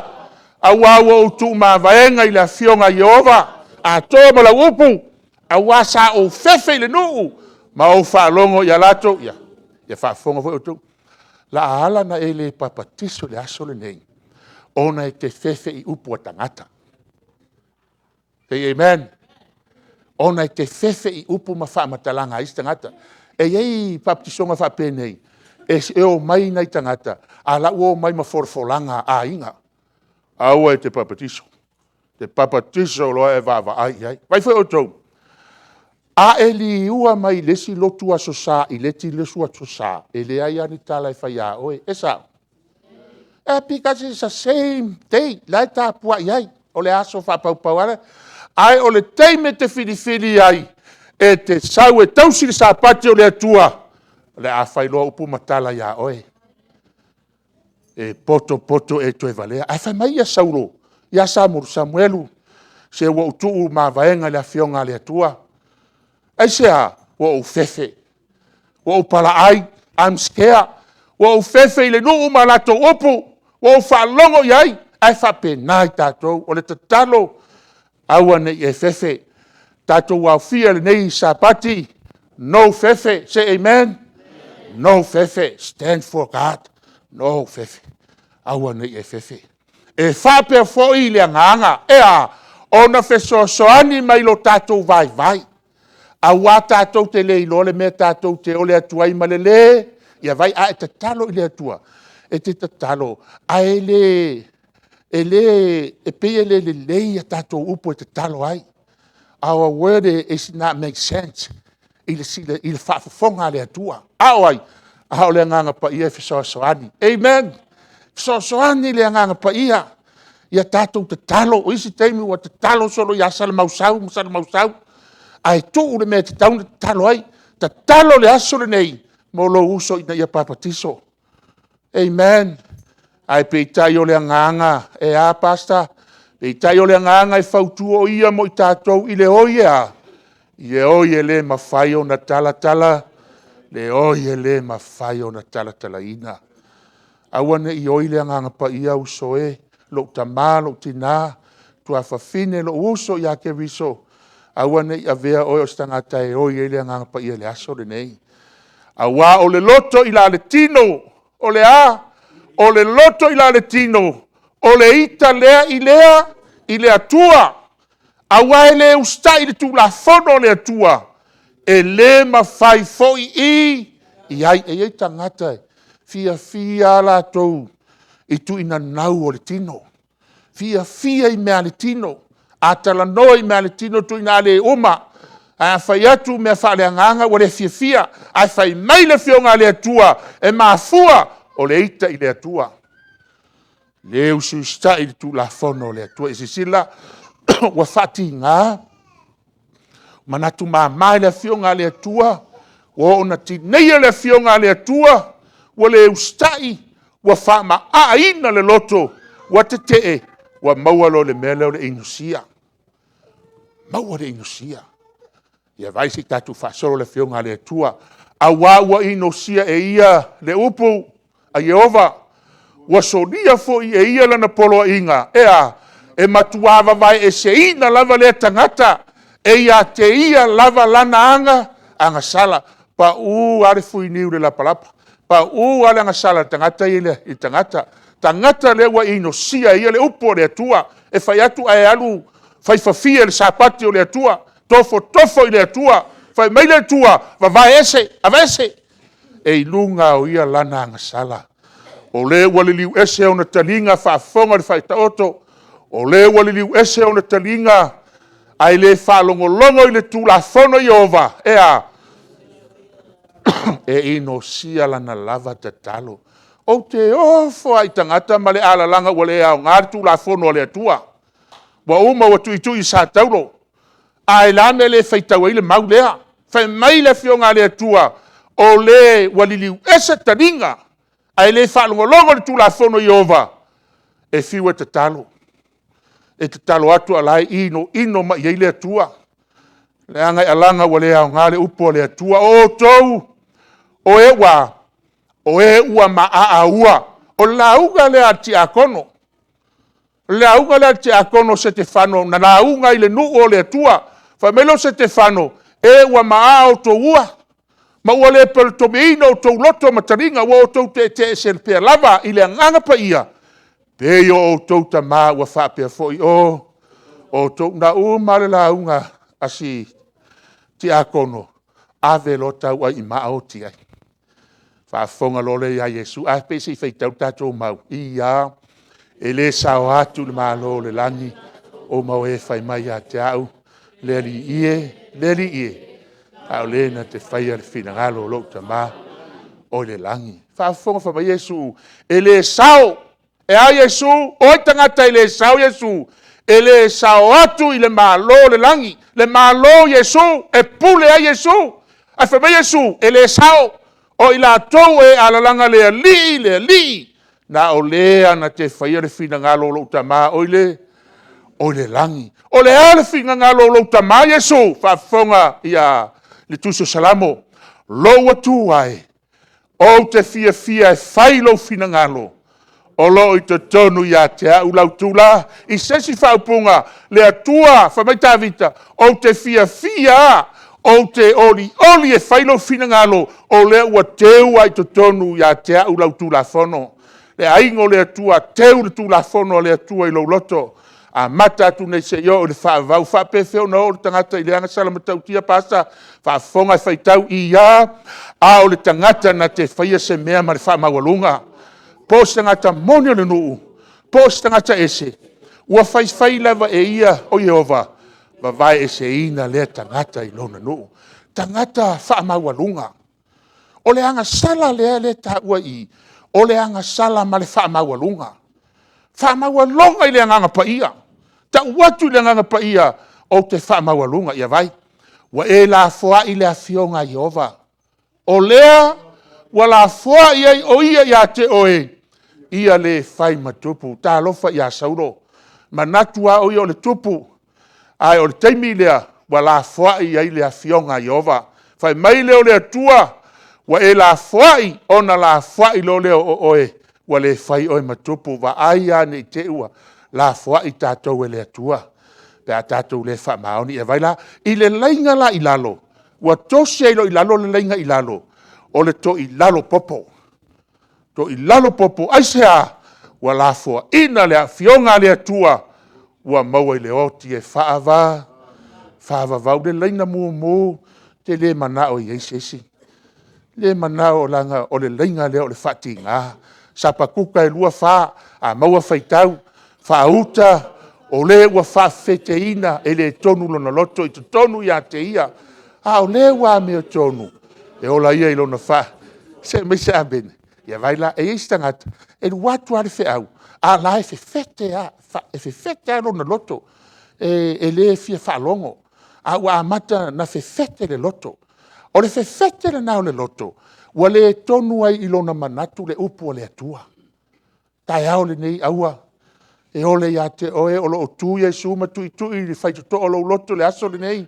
aua ua ou tuumavaega i le Afioga a Ieova, atoa ma lau upu, aua sa ou fefe i le nuu ma ou faalogo i a latou... Ia faafofoga foi outou. O le a ala ona e le papatiso i le aso lenei, ona e te fefe i upu a tagata. Say amen. Ona e te fefe i upu ma faamatalaga a isi tagata. E i ai papatisoga faapenei, e omai nai tagata, a o la e ua omai ma folafolaga a aiga. Aua e te papatiso, e te papatiso loa e vaavaai i ai. Vaai foi outou, a e liua mai le isi lotu Aso Sa i le isi lotu Aso Sa, e leai lava ni tala e fai ia oe, e sao? Because it's the same day, o la e tapuai ai, o le aso faapaupau lava lea. Ae o le taimi e te filifili ai e te sau e tausi le Sapati o le Atua, o le a fai loa upu ma tala ia oe. E poto poto oe e toe valea. Ae fai mai Saulo ia Samuelu, se ua ou tuu mavaega i le Afioga a le Atua. Aisea? Ua ou fefe, ua ou palaai, I'm scared. Ua ou fefe i le nuu ma latou upu, ua ou faalogo i ai, ae faapena i tatou. O le tatalo, aua ne i e fefe. Tatou aofia i lenei Sapati, no fefe, say amen. No fefe, stand for God, no fefe. Aua ne i e fefe. E faapea foi le agaga, e a? Ona fesoasoani mai i lo tatou vaivai, aua tatou te le iloa le mea tatou te ole atu ai ma le lē… Ia vaai, a e tatalo i le Atua, e te tatalo ae le… e pei e le lelei a tatou upu e tatalo ai. Our word is not make sense i le faafofoga a le Atua. A o ai? A o le Agaga Paia e fesoasoani. Amen. Fesoasoani le Agaga Paia ia tatou tatalo. O isi taimi ua tatalo solo ia salamausau ma salamausau, ae tuu le mea e tatau ona tatalo ai. Tatalo i le aso lenei mo lou uso ina ia papatiso. Amen. Ae peitai o le agaga, e a Pastor? Peitai o le agaga e fautua o ia mo i tatou i le oi e a? I le oi e le mafai ona talatala, le oi e le mafai ona talatalaina. Aua ne i oi le Agaga Paia uso e, lou tama, lou tina, tuafafine, lou uso ia Keriso, aua ne i avea oe o se tagata e oi ai le Agaga Paia i le aso lenei. Aua o le loto i la le tino, o le a? O le loto i la le tino, o le ita lea i le Atua, aua e le usitai i le Tulafono a le Atua, e le mafai foi i ai. E i ai tagata e fiafia lava latou i tuinanau o le tino, fiafia i mea a le tino. A talanoa i mea a le tino, ituaiga le uma, ae a fai atu mea faaleagaga ua le fiafia. Ae fai mai le Afioga a le Atua, e mafua o le ita i le Atua, le usiusitai i le Tulafono a le Atua. Ia silasila ua faatiga, manatu mama i le Afioga a le Atua, ua oo ina tineia le Afioga a le Atua, ua le usitai, ua faamaaina le loto, ua tetee, ua maua loa i le mea lea o le inosia. Maua le inosia. Ia vaai se i tatou faasolo i le Afioga a le Atua. Aua ua inosia e ia le upu a Ieova, ua solia foi e ia lana poloaiga, e a? E matua vavaeeseina lava lea tagata e ia te ia lava lana agasala. Pau lava le fuiniu i le lapalapa, pau lava le agasala a le tagata ia i le tagata. Le tagata lea ua inosia e ia le upu a le Atua, e fai atu ae alu fai fafie i le Sapati o le Atua, tofotofo i le Atua, fai mai le Atua, vavae ese, aveese, e i luga lava o ia lana agasala. O le ua liliu ese ona taliga faafofoga i le Faataoto, o le ua liliu ese ona taliga ae le faalogologo i le Tulafono a Ieova, e a? E inosia lana lava tatalo. Ou te ofo lava i tagata ma le alalaga ua le aoga le Tulafono a le Atua, ua uma ua tuitui i sa taulo. Ae o le a le mea e le faitau ai le mau lea? Fai mai le Afioga a le Atua, o le ua liliu ese taliga ae le faalogologo i le Tulafono a Ieova, e fiu e tatalo, e tatalo atu a o la e inoino mai i ai le Atua. Leaga e alaga ua le aoga le upu a le Atua. O outou, o e ua, o e ua maaaua. O le lauga lea a le tiakono. O le lauga lea a le tiakono o Setefano na lauga i le nuu o le Atua. Fai mai lea o Setefano, e ua maaa outou ua, ma ua le peletomiaina outou loto ma taliga, ua outou teetee pea lava i le Agaga Paia, pei o outou tama ua faapea foi o outou. Na uma lava le lauga a si tiakono, ave loa tauai i maa oti ai. Faafofoga loa lea ia Iesu, ae pei se i faitau le tatou mau, ia, e le sao atu i le Malo o le lagi uma o e fai mai ia te au, le Alii e, le Alii e, a o le na te faia le finagalo o lou Tama o i le lagi. Faafofoga fai mai Iesu, e le sao. E a Iesu? O ai tagata e le sao Iesu? E le sao atu i le Malo o le lagi. Le Malo o Iesu, e pule ai Iesu. Ae fai mai Iesu, e le sao. O i latou e alalaga le Alii, le Alii, na o le lava na te faia le finagalo o lou Tama o i le lagi. O le a le finagalo o lou Tama Iesu? Faafofoga ia le tusi o Salamo. Lou Atua e, ou te fiafia e fai lou finagalo, o lo o i totonu ia te au lau I se isi faaupuga, le Atua, fai mai Tavita, ou te fiafia lava, ou te olioli e fai lou finagalo, o lea ua teu lava i totonu ia te au lau Tulafono. Le aiga o le Atua, teu le Tulafono a le Atua i lou loto, amata atu nei seia oo i le faavavau. E faapefea ona oo le tagata i lea agasala matautia Pastor? Faafofoga e faitau, ia, a o le tagata na te faia se mea ma le faamaualuga, po o se tagata moni o le nuu, po o se tagata ese, ua faifai lava e ia o Ieova, vavaeeseina lea tagata i lona nuu. Tagata faamaualuga. O le agasala lea e taua i i, o le agasala ma le faamaualuga. Faamaualuga i le Agaga Paia. Tau atu i le Agaga Paia, ou te faamaualuga. Ia vaai, ua e lafoai le Afioga a Ieova, o lea ua lafoai ai o Ia ia te oe, ia le fai ma tupu. Talofa ia Saulo, manatu lava o ia o le tupu, ae o le taimi lea ua lafoai ai le Afioga a Ieova. Fai mai lea o le Atua, ua e lafoai, ona lafoai loa lea o oe, ua le fai oe ma tupu. Vaai la ne i te i ua lafoai tatou e le Atua pe a tatou le faamaoni. Ia vaai la, i le laina la i lalo, ua tosi ai loa i lalo le laina i lalo, o le toilalo popo. Toilalo popo, aisea? Ua lafoaina le Afioga a le Atua ua maua i le oti e faavavau. Le laina mumu ou te le manao e i ai se isi, le manao leaga o le laina lea o le faatiga. Sapakuka e 2, 4, a maua faitau, faauta, o le ua faafefeteina e le tonu lona loto i totonu ia te ia, a o le ua amiotonu, e ola ia i lona See mai se amene. Ia vaai la, e i ai isi tagata, e alu atu lava le feau, a o la e fefete lava, e fefete lava lona loto, e le fia faalogo, a ua amata ona fefete le loto. O le fefete lena o le loto, ua le tonu ai i lona manatu le upu a le Atua. O le taeao lenei, aua, e ole ia te oe o lo o tu Iesu ma tuitui i le faitotoa o lou loto i le aso lenei.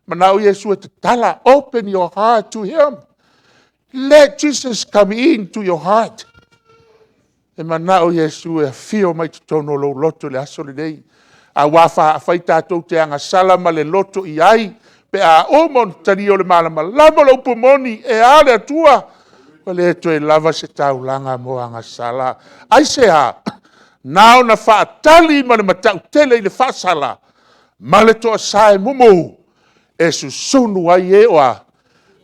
Manao Iesu e tatala, open your heart to Him. Let Jesus come in to your heart. E manao Iesu e afio mai i totonu o lou loto i le aso lenei. Aua afai tatou te agasala ma le loto i ai, pe a uma ona talia o le malamalama o le upu moni e a le Atua, ua le toe lava se taulaga mo agasala. Aisea? Na ona faatali ma le matautele i le faasala ma le toasa e mumu e susunu ai e o a?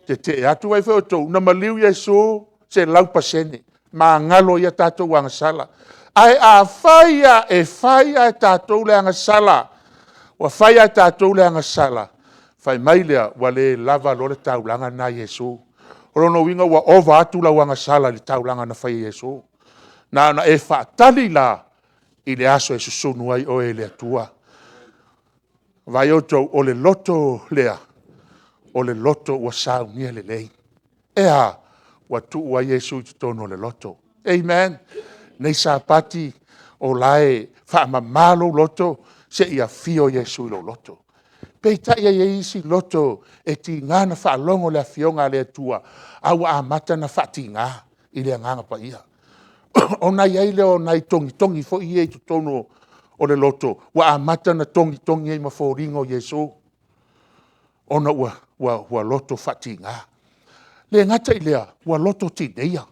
Tetee atu. Vaai foi outou, na maliu Iesu, 100% magalo ai a tatou agasala. Ae afai lava e fai lava e tatou le agasala, ua fai lava e tatou le agasala, fai mai lea, ua le lava loa le taulaga lena a Iesu. O lona uiga ua ova atu lau agasala i le taulaga na fai e Iesu. Na ona e faatali la i le aso e susunu ai oe e le Atua. Vaai outou, o le loto lea, o le loto ua saunia lelei. E a? Ua tuu ai Iesu i totonu o le loto. Amen. Nei Sapati, o la e faamama lou loto se i afio Iesu i lou loto. Peitai e i ai isi loto e tiga ona faalogo i le Afioga a le Atua, a ua amata ona faatiga i le Agaga Paia. Ona i ai lea o nai togitogi foi ia i totonu o le loto, ua amata ona togitogi ai ma foliga o Iesu, ona ua loto faatiga. E le gata i lea, ua loto tineia,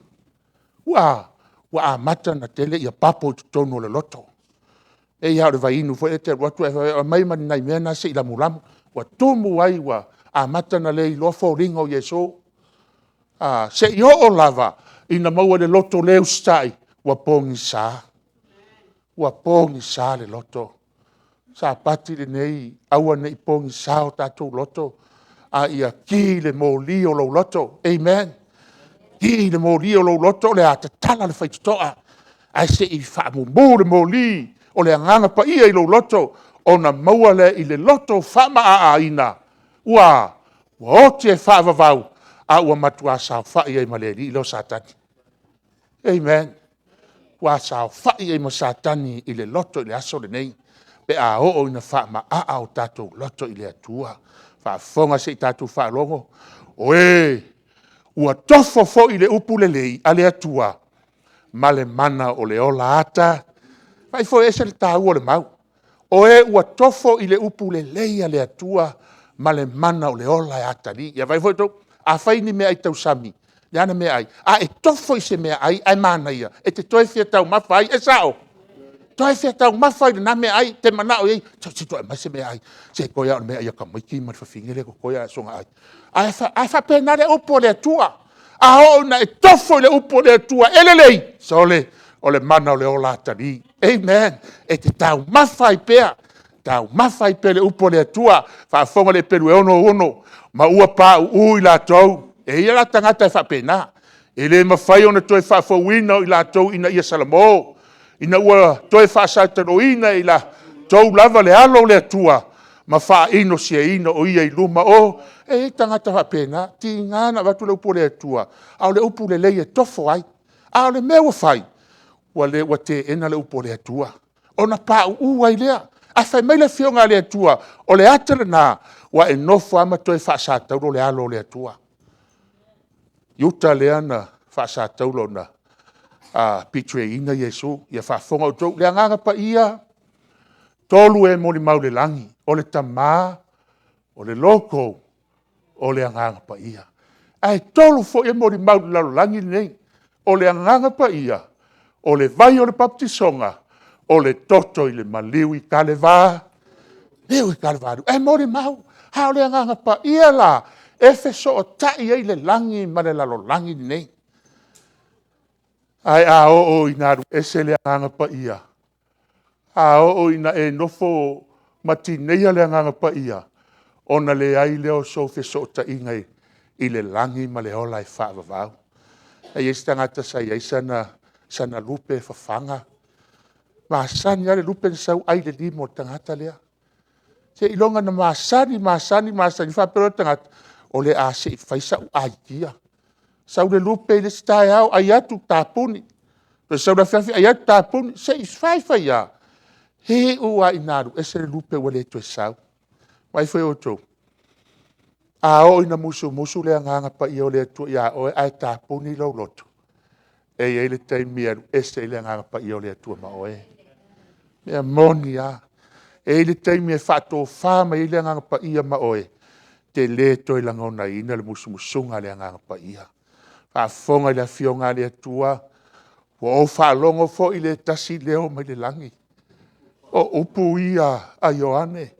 ua amata ona tele papo i totonu o le loto. E pei lava o le vaiinu foi lea e te alu atu ae fai atu, aumai ma ni nai mea na se i lamulamu. Ua tumu ai, ua amata ona le iloa foliga o Iesu, seia oo lava ina maua i le loto le usitai, ua pogisa, ua pogisa le loto. Sapati lenei, aua ne i pogisa o tatou loto, a ia ki le moli o lou loto. Amen. Ki le moli o lou loto, o le a? Tatala le faitotoa, ae se i faamumu le moli o le Agaga Paia i lou loto, ona maua lea i le loto faamaaaina, ua a? Ua oti e faavavau, a ua matua saofai ai ma le alii lea o Satani. Amen. Ua saofai ai ma Satani i le loto i le aso lenei, pe a oo ina faamaaa o tatou loto i le Atua. Faafofoga se i tatou faalogo, o e ua tofo foi i le upu lelei a le Atua ma le mana o le ola ata. Vaai foi e ese le taua o le mau. O e ua tofo i le upu lelei a le Atua ma le mana o le ola atalii. Ia vaai foi outou, a fai ni meaai tausami, le a le meaai, a e tofo i se meaai ae manaia, e te toe fia taumafa ai, e sao? Toe fia taumafa i lena meaai, e te manao i ai, se toe aumai se meaai, se toe lava o le meaai a tamaiti ma le fafine lea e totoe ae o le Aso Gai. Ae faapena le upu a le Atua. A oo ina e tofo i le upu a le Atua e lelei, sole, o le mana o le ola atalii. Amen. E te taumafa ai pea, taumafa ai pea i le upu a le Atua. Faafofoga le Peru e 6:6, ma ua pauu i latou, e i ai la tagata e faapena, e le mafai ona toe faafouina o i latou ina ia salamo, ina ua toe faasataloina e i latou lava le alo o le Atua, ma faainosiaina o ia i luma o… E i ai tagata faapena, tiga ona avatu le upu a le Atua, a o le upu lelei e tofo ai. A o le mea ua fai, ua teena le upu a le Atua, ona pauu ai lea. Ae fai mai le Afioga a le Atua, o le ata lena, ua e nofo lava ma toe faasataulo le alo o le Atua. Iuta lea na faasataulo na betray ina Iesu. Ia faafofoga outou. Le Agaga Paia, 3 e molimau i le lagi, o le Tama, o le Loto, o le Agaga Paia. Ae 3 foi e molimau i le lalolagi lenei, o le Agaga Paia, o le vai o le papatisoga, o le toto i le maliu i Kalevariu. E molimau, a o le Agaga Paia la e fesootai ai le lagi ma le lalolagi lenei. Ae a oo ina alu ese le Agaga Paia, a oo ina e nofo ma tineia le Agaga Paia, ona leai lea o sou fesootaiga i le lagi ma le ola e faavavau. E i ai si tagata sa i ai sana lupe fafaga, masani lava le lupe na sau ai le lima o le tagata lea. Seiloga na masani masani masani, faapea loa le tagata, o le a se i fai sau aitia. Sau le lupe i le isi taeao, ai atu, tapuni. Toe sau i le afiafi ai atu, tapuni. Se i fai fai lava, iu lava ina alu ese le lupe ua le toe sau. Vaai foi outou, a oo ina musumusu le Agaga Paia o le Atua ia oe ae tapuni lou loto, e i ai le taimi e alu ese ai le Agaga Paia o le Atua ma oe. O le mea moni lava. E i ai le taimi e faatofa mai ai le Agaga Paia ma oe, e te le toe lagonaina le musumusuga a le Agaga Paia. Faafofoga i le Afioga a le Atua, ua ou faalogo foi i le tasi leo mai le lagi. O upu ia a Ioane.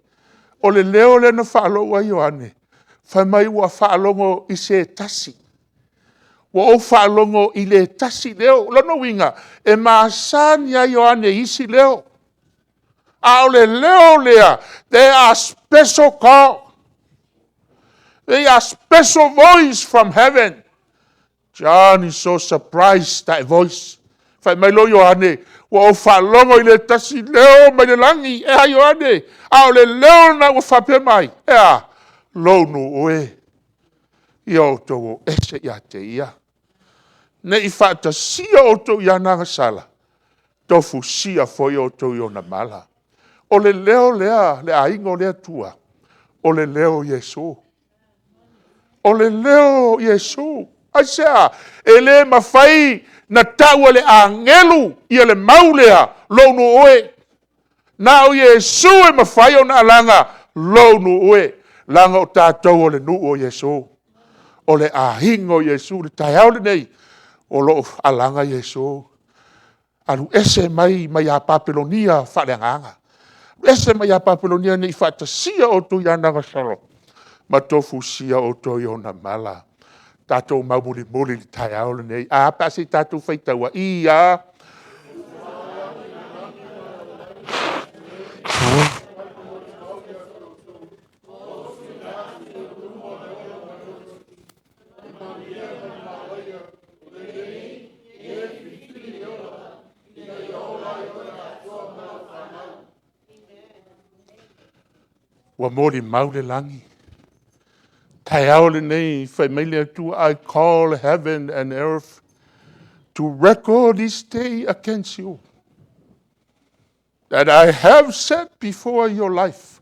O le leo lea na faalogo ai Ioane, fai mai ua faalogo i se tasi. Ua ou faalogo i le tasi leo. O lona uiga, e masani lava Ioane i isi leo, a o le leo lea, there are special call, they are special voice from heaven. John is so surprised that voice. Fai mai loa Ioane, ua ou faalogo i le tasi leo mai le lagi. E a Ioane? A o le leo lena ua faapea mai, e a? Lou nuu e, ia outou o ese ia te ia, ne i faatasia outou i ana agasala, tofusia foi outou i ona mala. O le leo lea le aiga o le Atua, O le leo o Iesu. O le leo o Iesu. Aisea? E le mafai na tau e le agelu ia le mau lea, lou nuu e. Na o Iesu e mafai ona alaga, lou nuu e, leaga o tatou o le nuu o Iesu. O le aiga o Iesu. O le taeao lenei, o lo o alaga Iesu. Alu ese mai ia Papelonia faale-agaga. Alu ese mai ia Papelonia ne i faatasia outou ia nagasolo, ma tofusia outou i ona mala. Tatou mau mulimuli i le taeao lenei. Ae a pe a se i tatou faitau ai? Ia. Ua molimau le lagi, taeao lenei fai mai le Atua, I call heaven and earth to record this day against you, that I have set before your life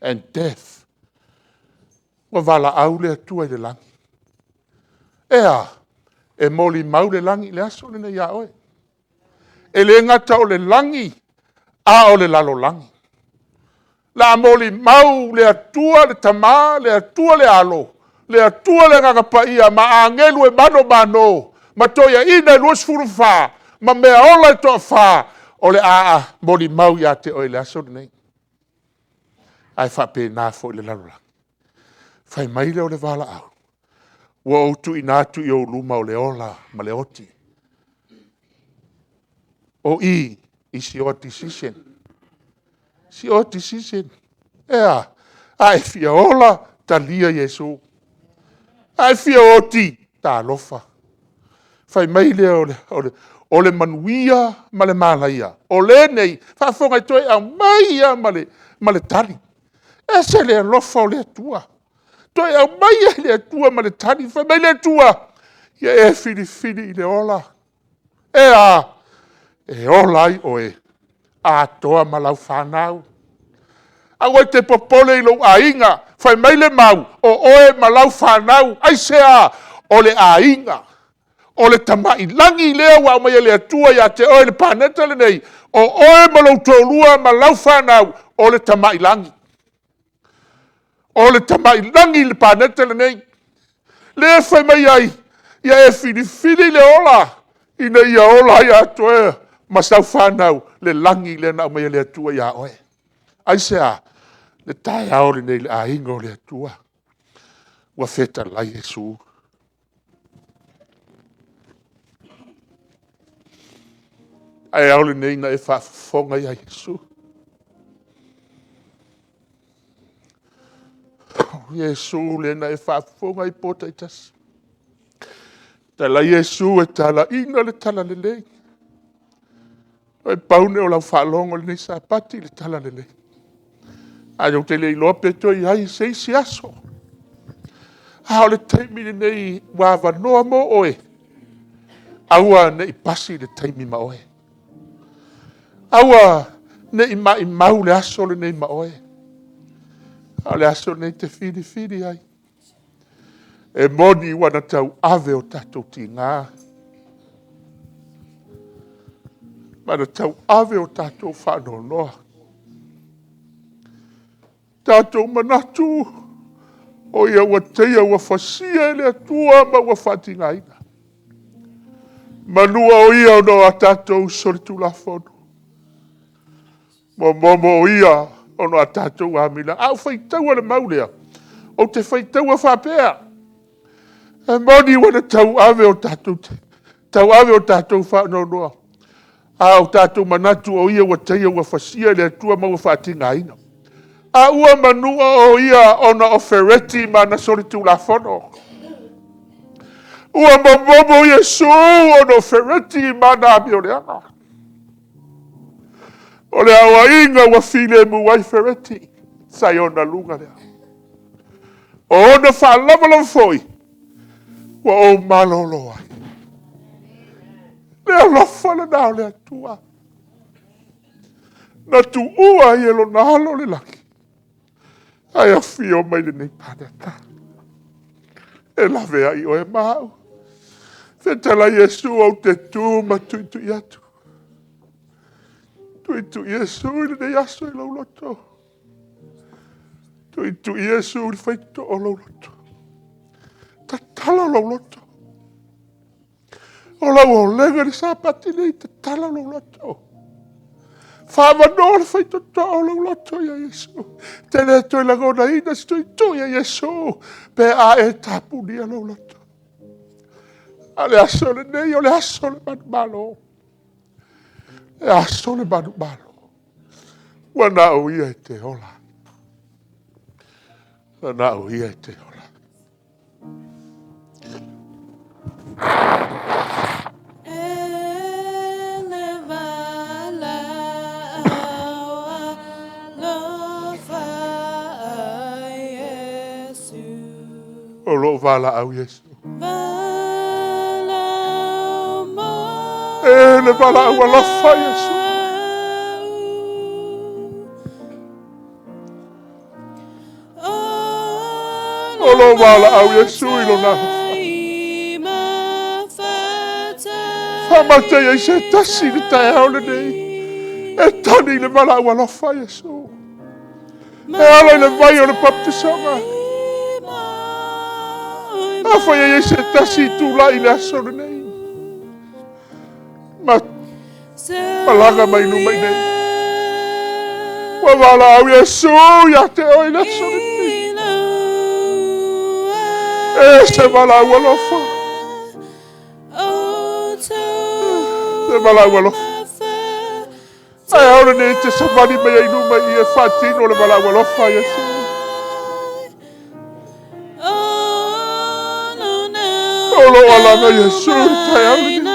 and death. Ua valaau le Atua i le lagi. E a? E molimau le lagi i le aso lenei ia oe. E le gata o le lagi, a o le lalolagi. O le a molimau le Atua le Tama, le Atua le Alo, le Atua le Agaga Paia ma agelu e manumano, ma toeaiina e 24, ma meaola e toafa, o le a molimau ia te oe i le aso lenei. Ae faapena foi i le lalolagi. Fai mai lea o le valaau, ua ou tuuina atu i ou luma o le ola ma le oti. O i, it's your decision. It's your decision. E a? A e fia ola, talia Iesu. A e fia oti, talofa. Fai mai lea o le manuia ma le malaia, o lenei, faafofoga e toe aumai lava ma le tali. E ese le alofa o le Atua, toe aumai lava e le Atua ma le tali. Fai mai le Atua, ia e filifili i le ola. E a? E ola ai oe atoa ma lau fanau. Aua e te popole i lou aiga, fai mai le mau, o oe ma lau fanau. Aisea? O le aiga, o le tamalagi lea ua aumai e le Atua ia te oe i le paneta lenei, o oe ma lou toalua ma lau fanau, o le tamalagi. O le tamalagi i le paneta lenei. Lea e fai mai ai, ia e filifili le ola, ina ia ola ai oe ma sau fanau le lagi lea na aumai e le Atua ia oe. Aisea? O le taeao lenei i le aiga o le Atua, ua fetalai Iesu. O le taeao lenei na e faafofoga ia Iesu. O Iesu lea na e faafofoga ai i po taitasi. Fetalai Iesu e talaiina le Talalelei. Pau lenei o lau faalogo i lenei Sapati i le Talalelei. Ae ou te le iloa pe toe i ai i se isi aso. A o le taimi lenei ua avanoa mo oe, aua ne i pasi le taimi ma oe. Aua ne i maumau le aso lenei ma oe. A o le aso lenei e te filifili ai. E moni ua na tauave o tatou tiga, ma na tauave o tatou faanoanoa. Tatou manatu o Ia ua teia ua fasia e le Atua ma ua faatigaina. Semeamanu o Ia ona o a tatou solitulafono, momomo o Ia ona o a tatou amilasa. A ou faitaua i le mau lea, ou te faitaua faapea, e moni ua na tauave o tatou faanoanoa, a ua tatou manatu o Ia ua taia ua fasia e le Atua ma ua faatigaina. A ua manua o Ia ona o fereti ma ana solitulafono. Ua momomo Iesu ona o fereti ma ana amioleaga. O le aoaiga ua filemu ai fereti, sa i ona luga lea. O ona faalavalava foi, ua ou malolo ai. O le alofa lena o le Atua, na tuua ai e Lona Alo le lagi. Ae afio mai lenei paneta. E lave ai oe ma au. Fetalai Iesu ou te tu ma tuitui atu. Tuitui Iesu i lenei aso i lou loto. Tuitui Iesu i le faitotoa o lou loto. Tatala lou loto. O lau olega i le Sapati lenei, tatala lou loto. Faavanoa le faitotoa o lou loto ia Iesu. Te le toe lagonaina se tuitui a Iesu pe a e tapunia lou loto. A o le aso lenei, o le aso o le manumalo. Le aso o le manumalo. Ua na o ia e te ola. Ua na o ia e te ola. O lou valaau Iesu. E le valaau alofa Iesu. O lou valaau Iesu i lona alofa. Faamata ai se tasi i le taeao lenei. E tali i le valaau alofa Iesu. E ala i le vai o le baptisoga. Afai ai se tasi i tulai i le aso lenei. Ma malaga mai luma i nei. Ua valaau Iesu ia te oe i le aso lenei. E se valaau alofa. Se valaau alofa. Ae ao lenei te savali mai ai luma i e faatino le valaau alofa Iesu. O lou alaga Iesu i le taeao lenei.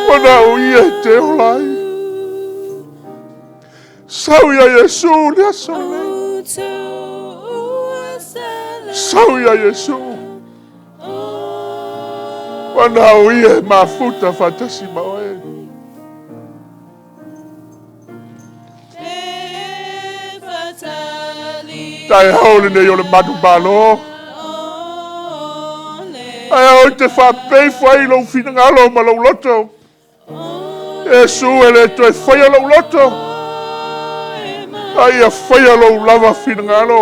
Ua na o ia e te ola ai. Sau ia Iesu le aso lenei. Sau ia Iesu. Ua na o ia e mafuta faatasi ma oe. Taeao lenei o le manumalo. Ae ao i te faapeifo ai lou finagalo ma lou loto. Iesu e le toe faia lou loto, a ia faia lou lava finagalo.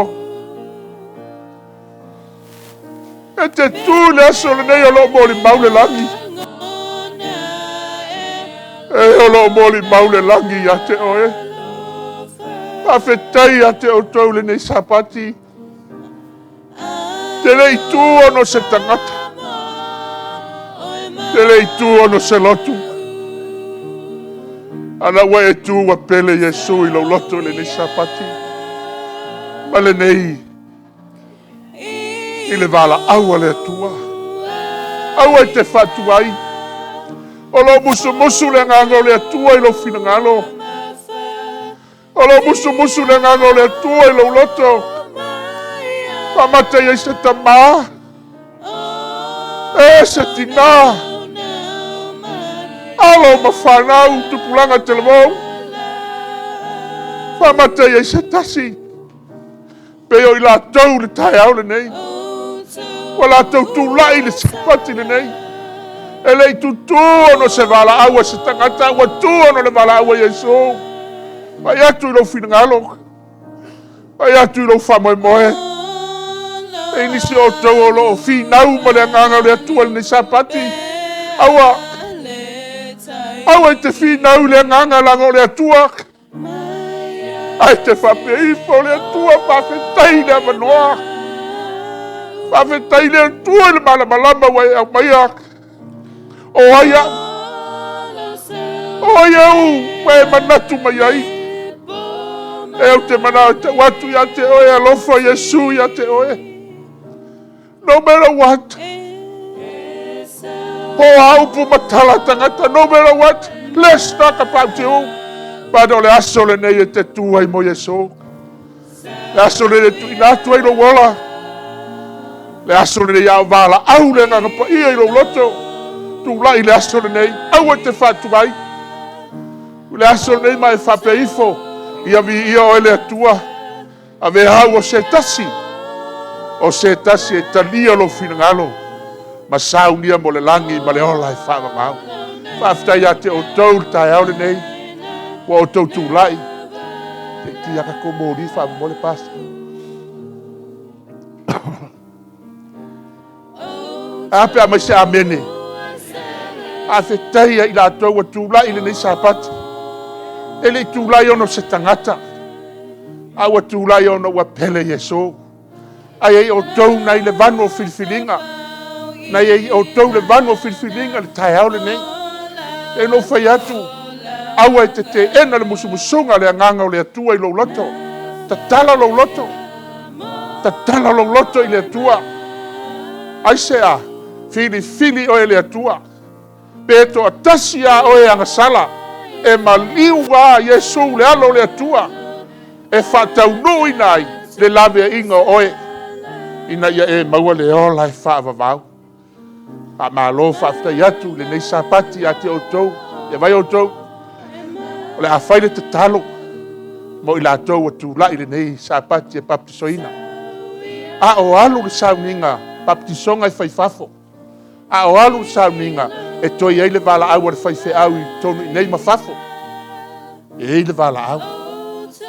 E te tu i le aso lenei o loo molimau le lagi. E o loo molimau le lagi ia te oe. Faafetai ia te outou lenei Sapati. Te le i tu ona o se tagata. Te le i tu ona o se lotu. Ana ua e tu ua pele Iesu i lou loto i lenei Sapati. Ma lenei i le valaau a le Atua. Aua e te faatuai. O lo musumusu le agaga o le Atua i lou finagalo. O lo musumusu le agaga o le Atua i lou loto. Faamata i ai se tamā. E se tinā. Alo ma whanau tupulaga talavou. Faamata i ai se tasi. Pe o i latou le taeao lenei. Ua latou tulai le Sapati lenei. E le i tutū ona o se valaau a se tagata, ua tu ona o le valaau a Iesu. Fai atu i lou finagalo. Fai atu i lou faamoemoe. E i nisi o outou o loo finau ma le agaga o le Atua i lenei Sapati. Aua, aua i te finau i le agaga laga o le Atua. Ae te faapea ifo le Atua, faafetai i le avanoa. Faafetai i le Atua i le malamalama ua e aumaia. O ai au? O ai au ua e manatu mai ai? E ou te manao e tau atu ia te oe, alofa Iesu ia te oe. No matter what. Po a upu ma tala tagata, no matter what. Let's talk about you. But o le aso lenei e te tu ai mo Iesu. Le aso lenei e tuuina atu ai lou ola. Le aso lenei a o valaau le agaga paia i lou loto. Tulai le aso lenei, aua te faatuai. O le aso lenei ma e faapea ifo, Ia viia oe le Atua, avea au o se tasi, o se tasi e talia lou finagalo ma saunia mo le lagi ma le ola e faavavau. Faafetai ia te outou le taeao lenei, ua outou tulai, se i ki lava tatou moli faamolemole Pastor. Ae a pe a aumai se amene? Faafetai ia i latou ua tulai i lenei Sapati. E le i tulai ona o se tagata, a ua tulai ona ua pele Iesu. Ae ia i outou nai le vanu o filifiliga, na ia i outou le vanu o filifiliga i le taeao lenei. E pei ona ou fai atu, aua e te teena le musumusuga a le Agaga o le Atua i lou loto. Tatala lou loto, tatala lou loto i le Atua. Aisea? Filifili oe e le Atua. Pe toatasi lava oe e agasala, e maliu lava Iesu le Alo o le Atua e faataunuuina ai le laveaiina o oe, ina ia e maua le ola e faavavau. Faamalo faafetai atu i lenei Sapati ia te outou. Ia vaai outou, o le a fai le tatalo mo i latou ua tulai i lenei Sapati e papatisoina. A o alu le sauniga papatisoga e fai i fafo, a o alu le sauniga e toe i ai le valaau a le faifeau i totonu i inei ma fafo. E i ai le valaau,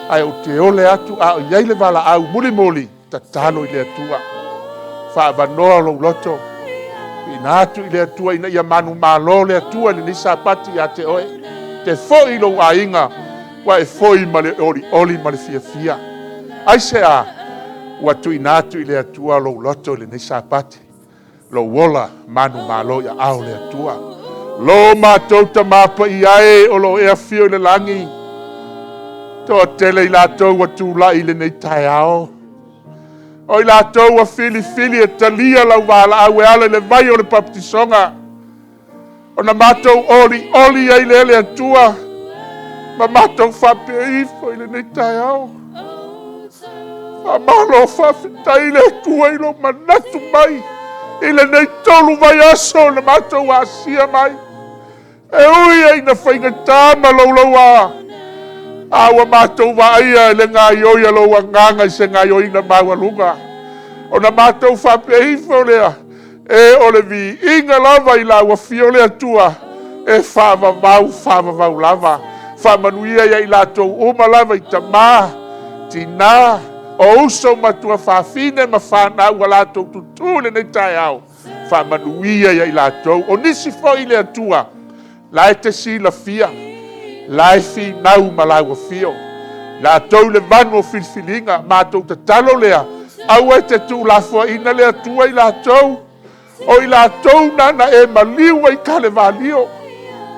ae ou te ole atu a o i ai le valaau mulimuli, tatalo i le Atua, faaavanoa lou loto, tuuina atu i le Atua ina ia manumalo le Atua i lenei Sapati ia te oe. E te foi i lou aiga, ua e foi ma le olioli ma le fiafia. Aisea? Ua tuuina atu i le Atua lou loto i lenei Sapati, lou ola manumalo i aao o le Atua. Lo matou Tama Paia e o lo o e afio i le lagi, toatele i latou ua tulai i lenei taeao, o i latou ua filifili e talia lau valaau e ala i le vai o le papatisoga, ona matou olioli ai lea le Atua, ma matou faapea ifo i lenei taeao, faamalo faafetai le Atua i lou manatu mai i lenei 3 vaiaso na matou asia mai. E ui lava ina faigata ma louloua, a ua matou vaaia le gaoioi a lou agaga i se gaoioiga maualuga. Ona matou faapea ifo lea, e o le viiga lava i lau afio le Atua, e faavavau faavavau lava. Faamanuia ia i latou uma lava i tama, tina, o uso ma tuafafine ma fanau ua latou tutu i lenei taeao, faamanuia ia i latou. O nisi foi le Atua, la e te silafia, la e finau ma lau afio, latou le vanu o filifiliga. Matou tatalo lea, aua e te tuulafoaiina le Atua i latou, o i latou na na e maliu ai i Kalevalio.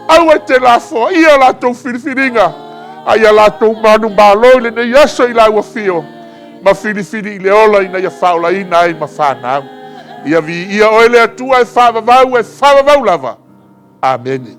Aua e te lafoaia a latou filifiliga, a ia latou manumalo i lenei aso i lau afio, ma filifili i le ola ina ia faaolaina ai ma fanau. Ia viia oe le Atua e faavavau, e faavavau lava. Amene.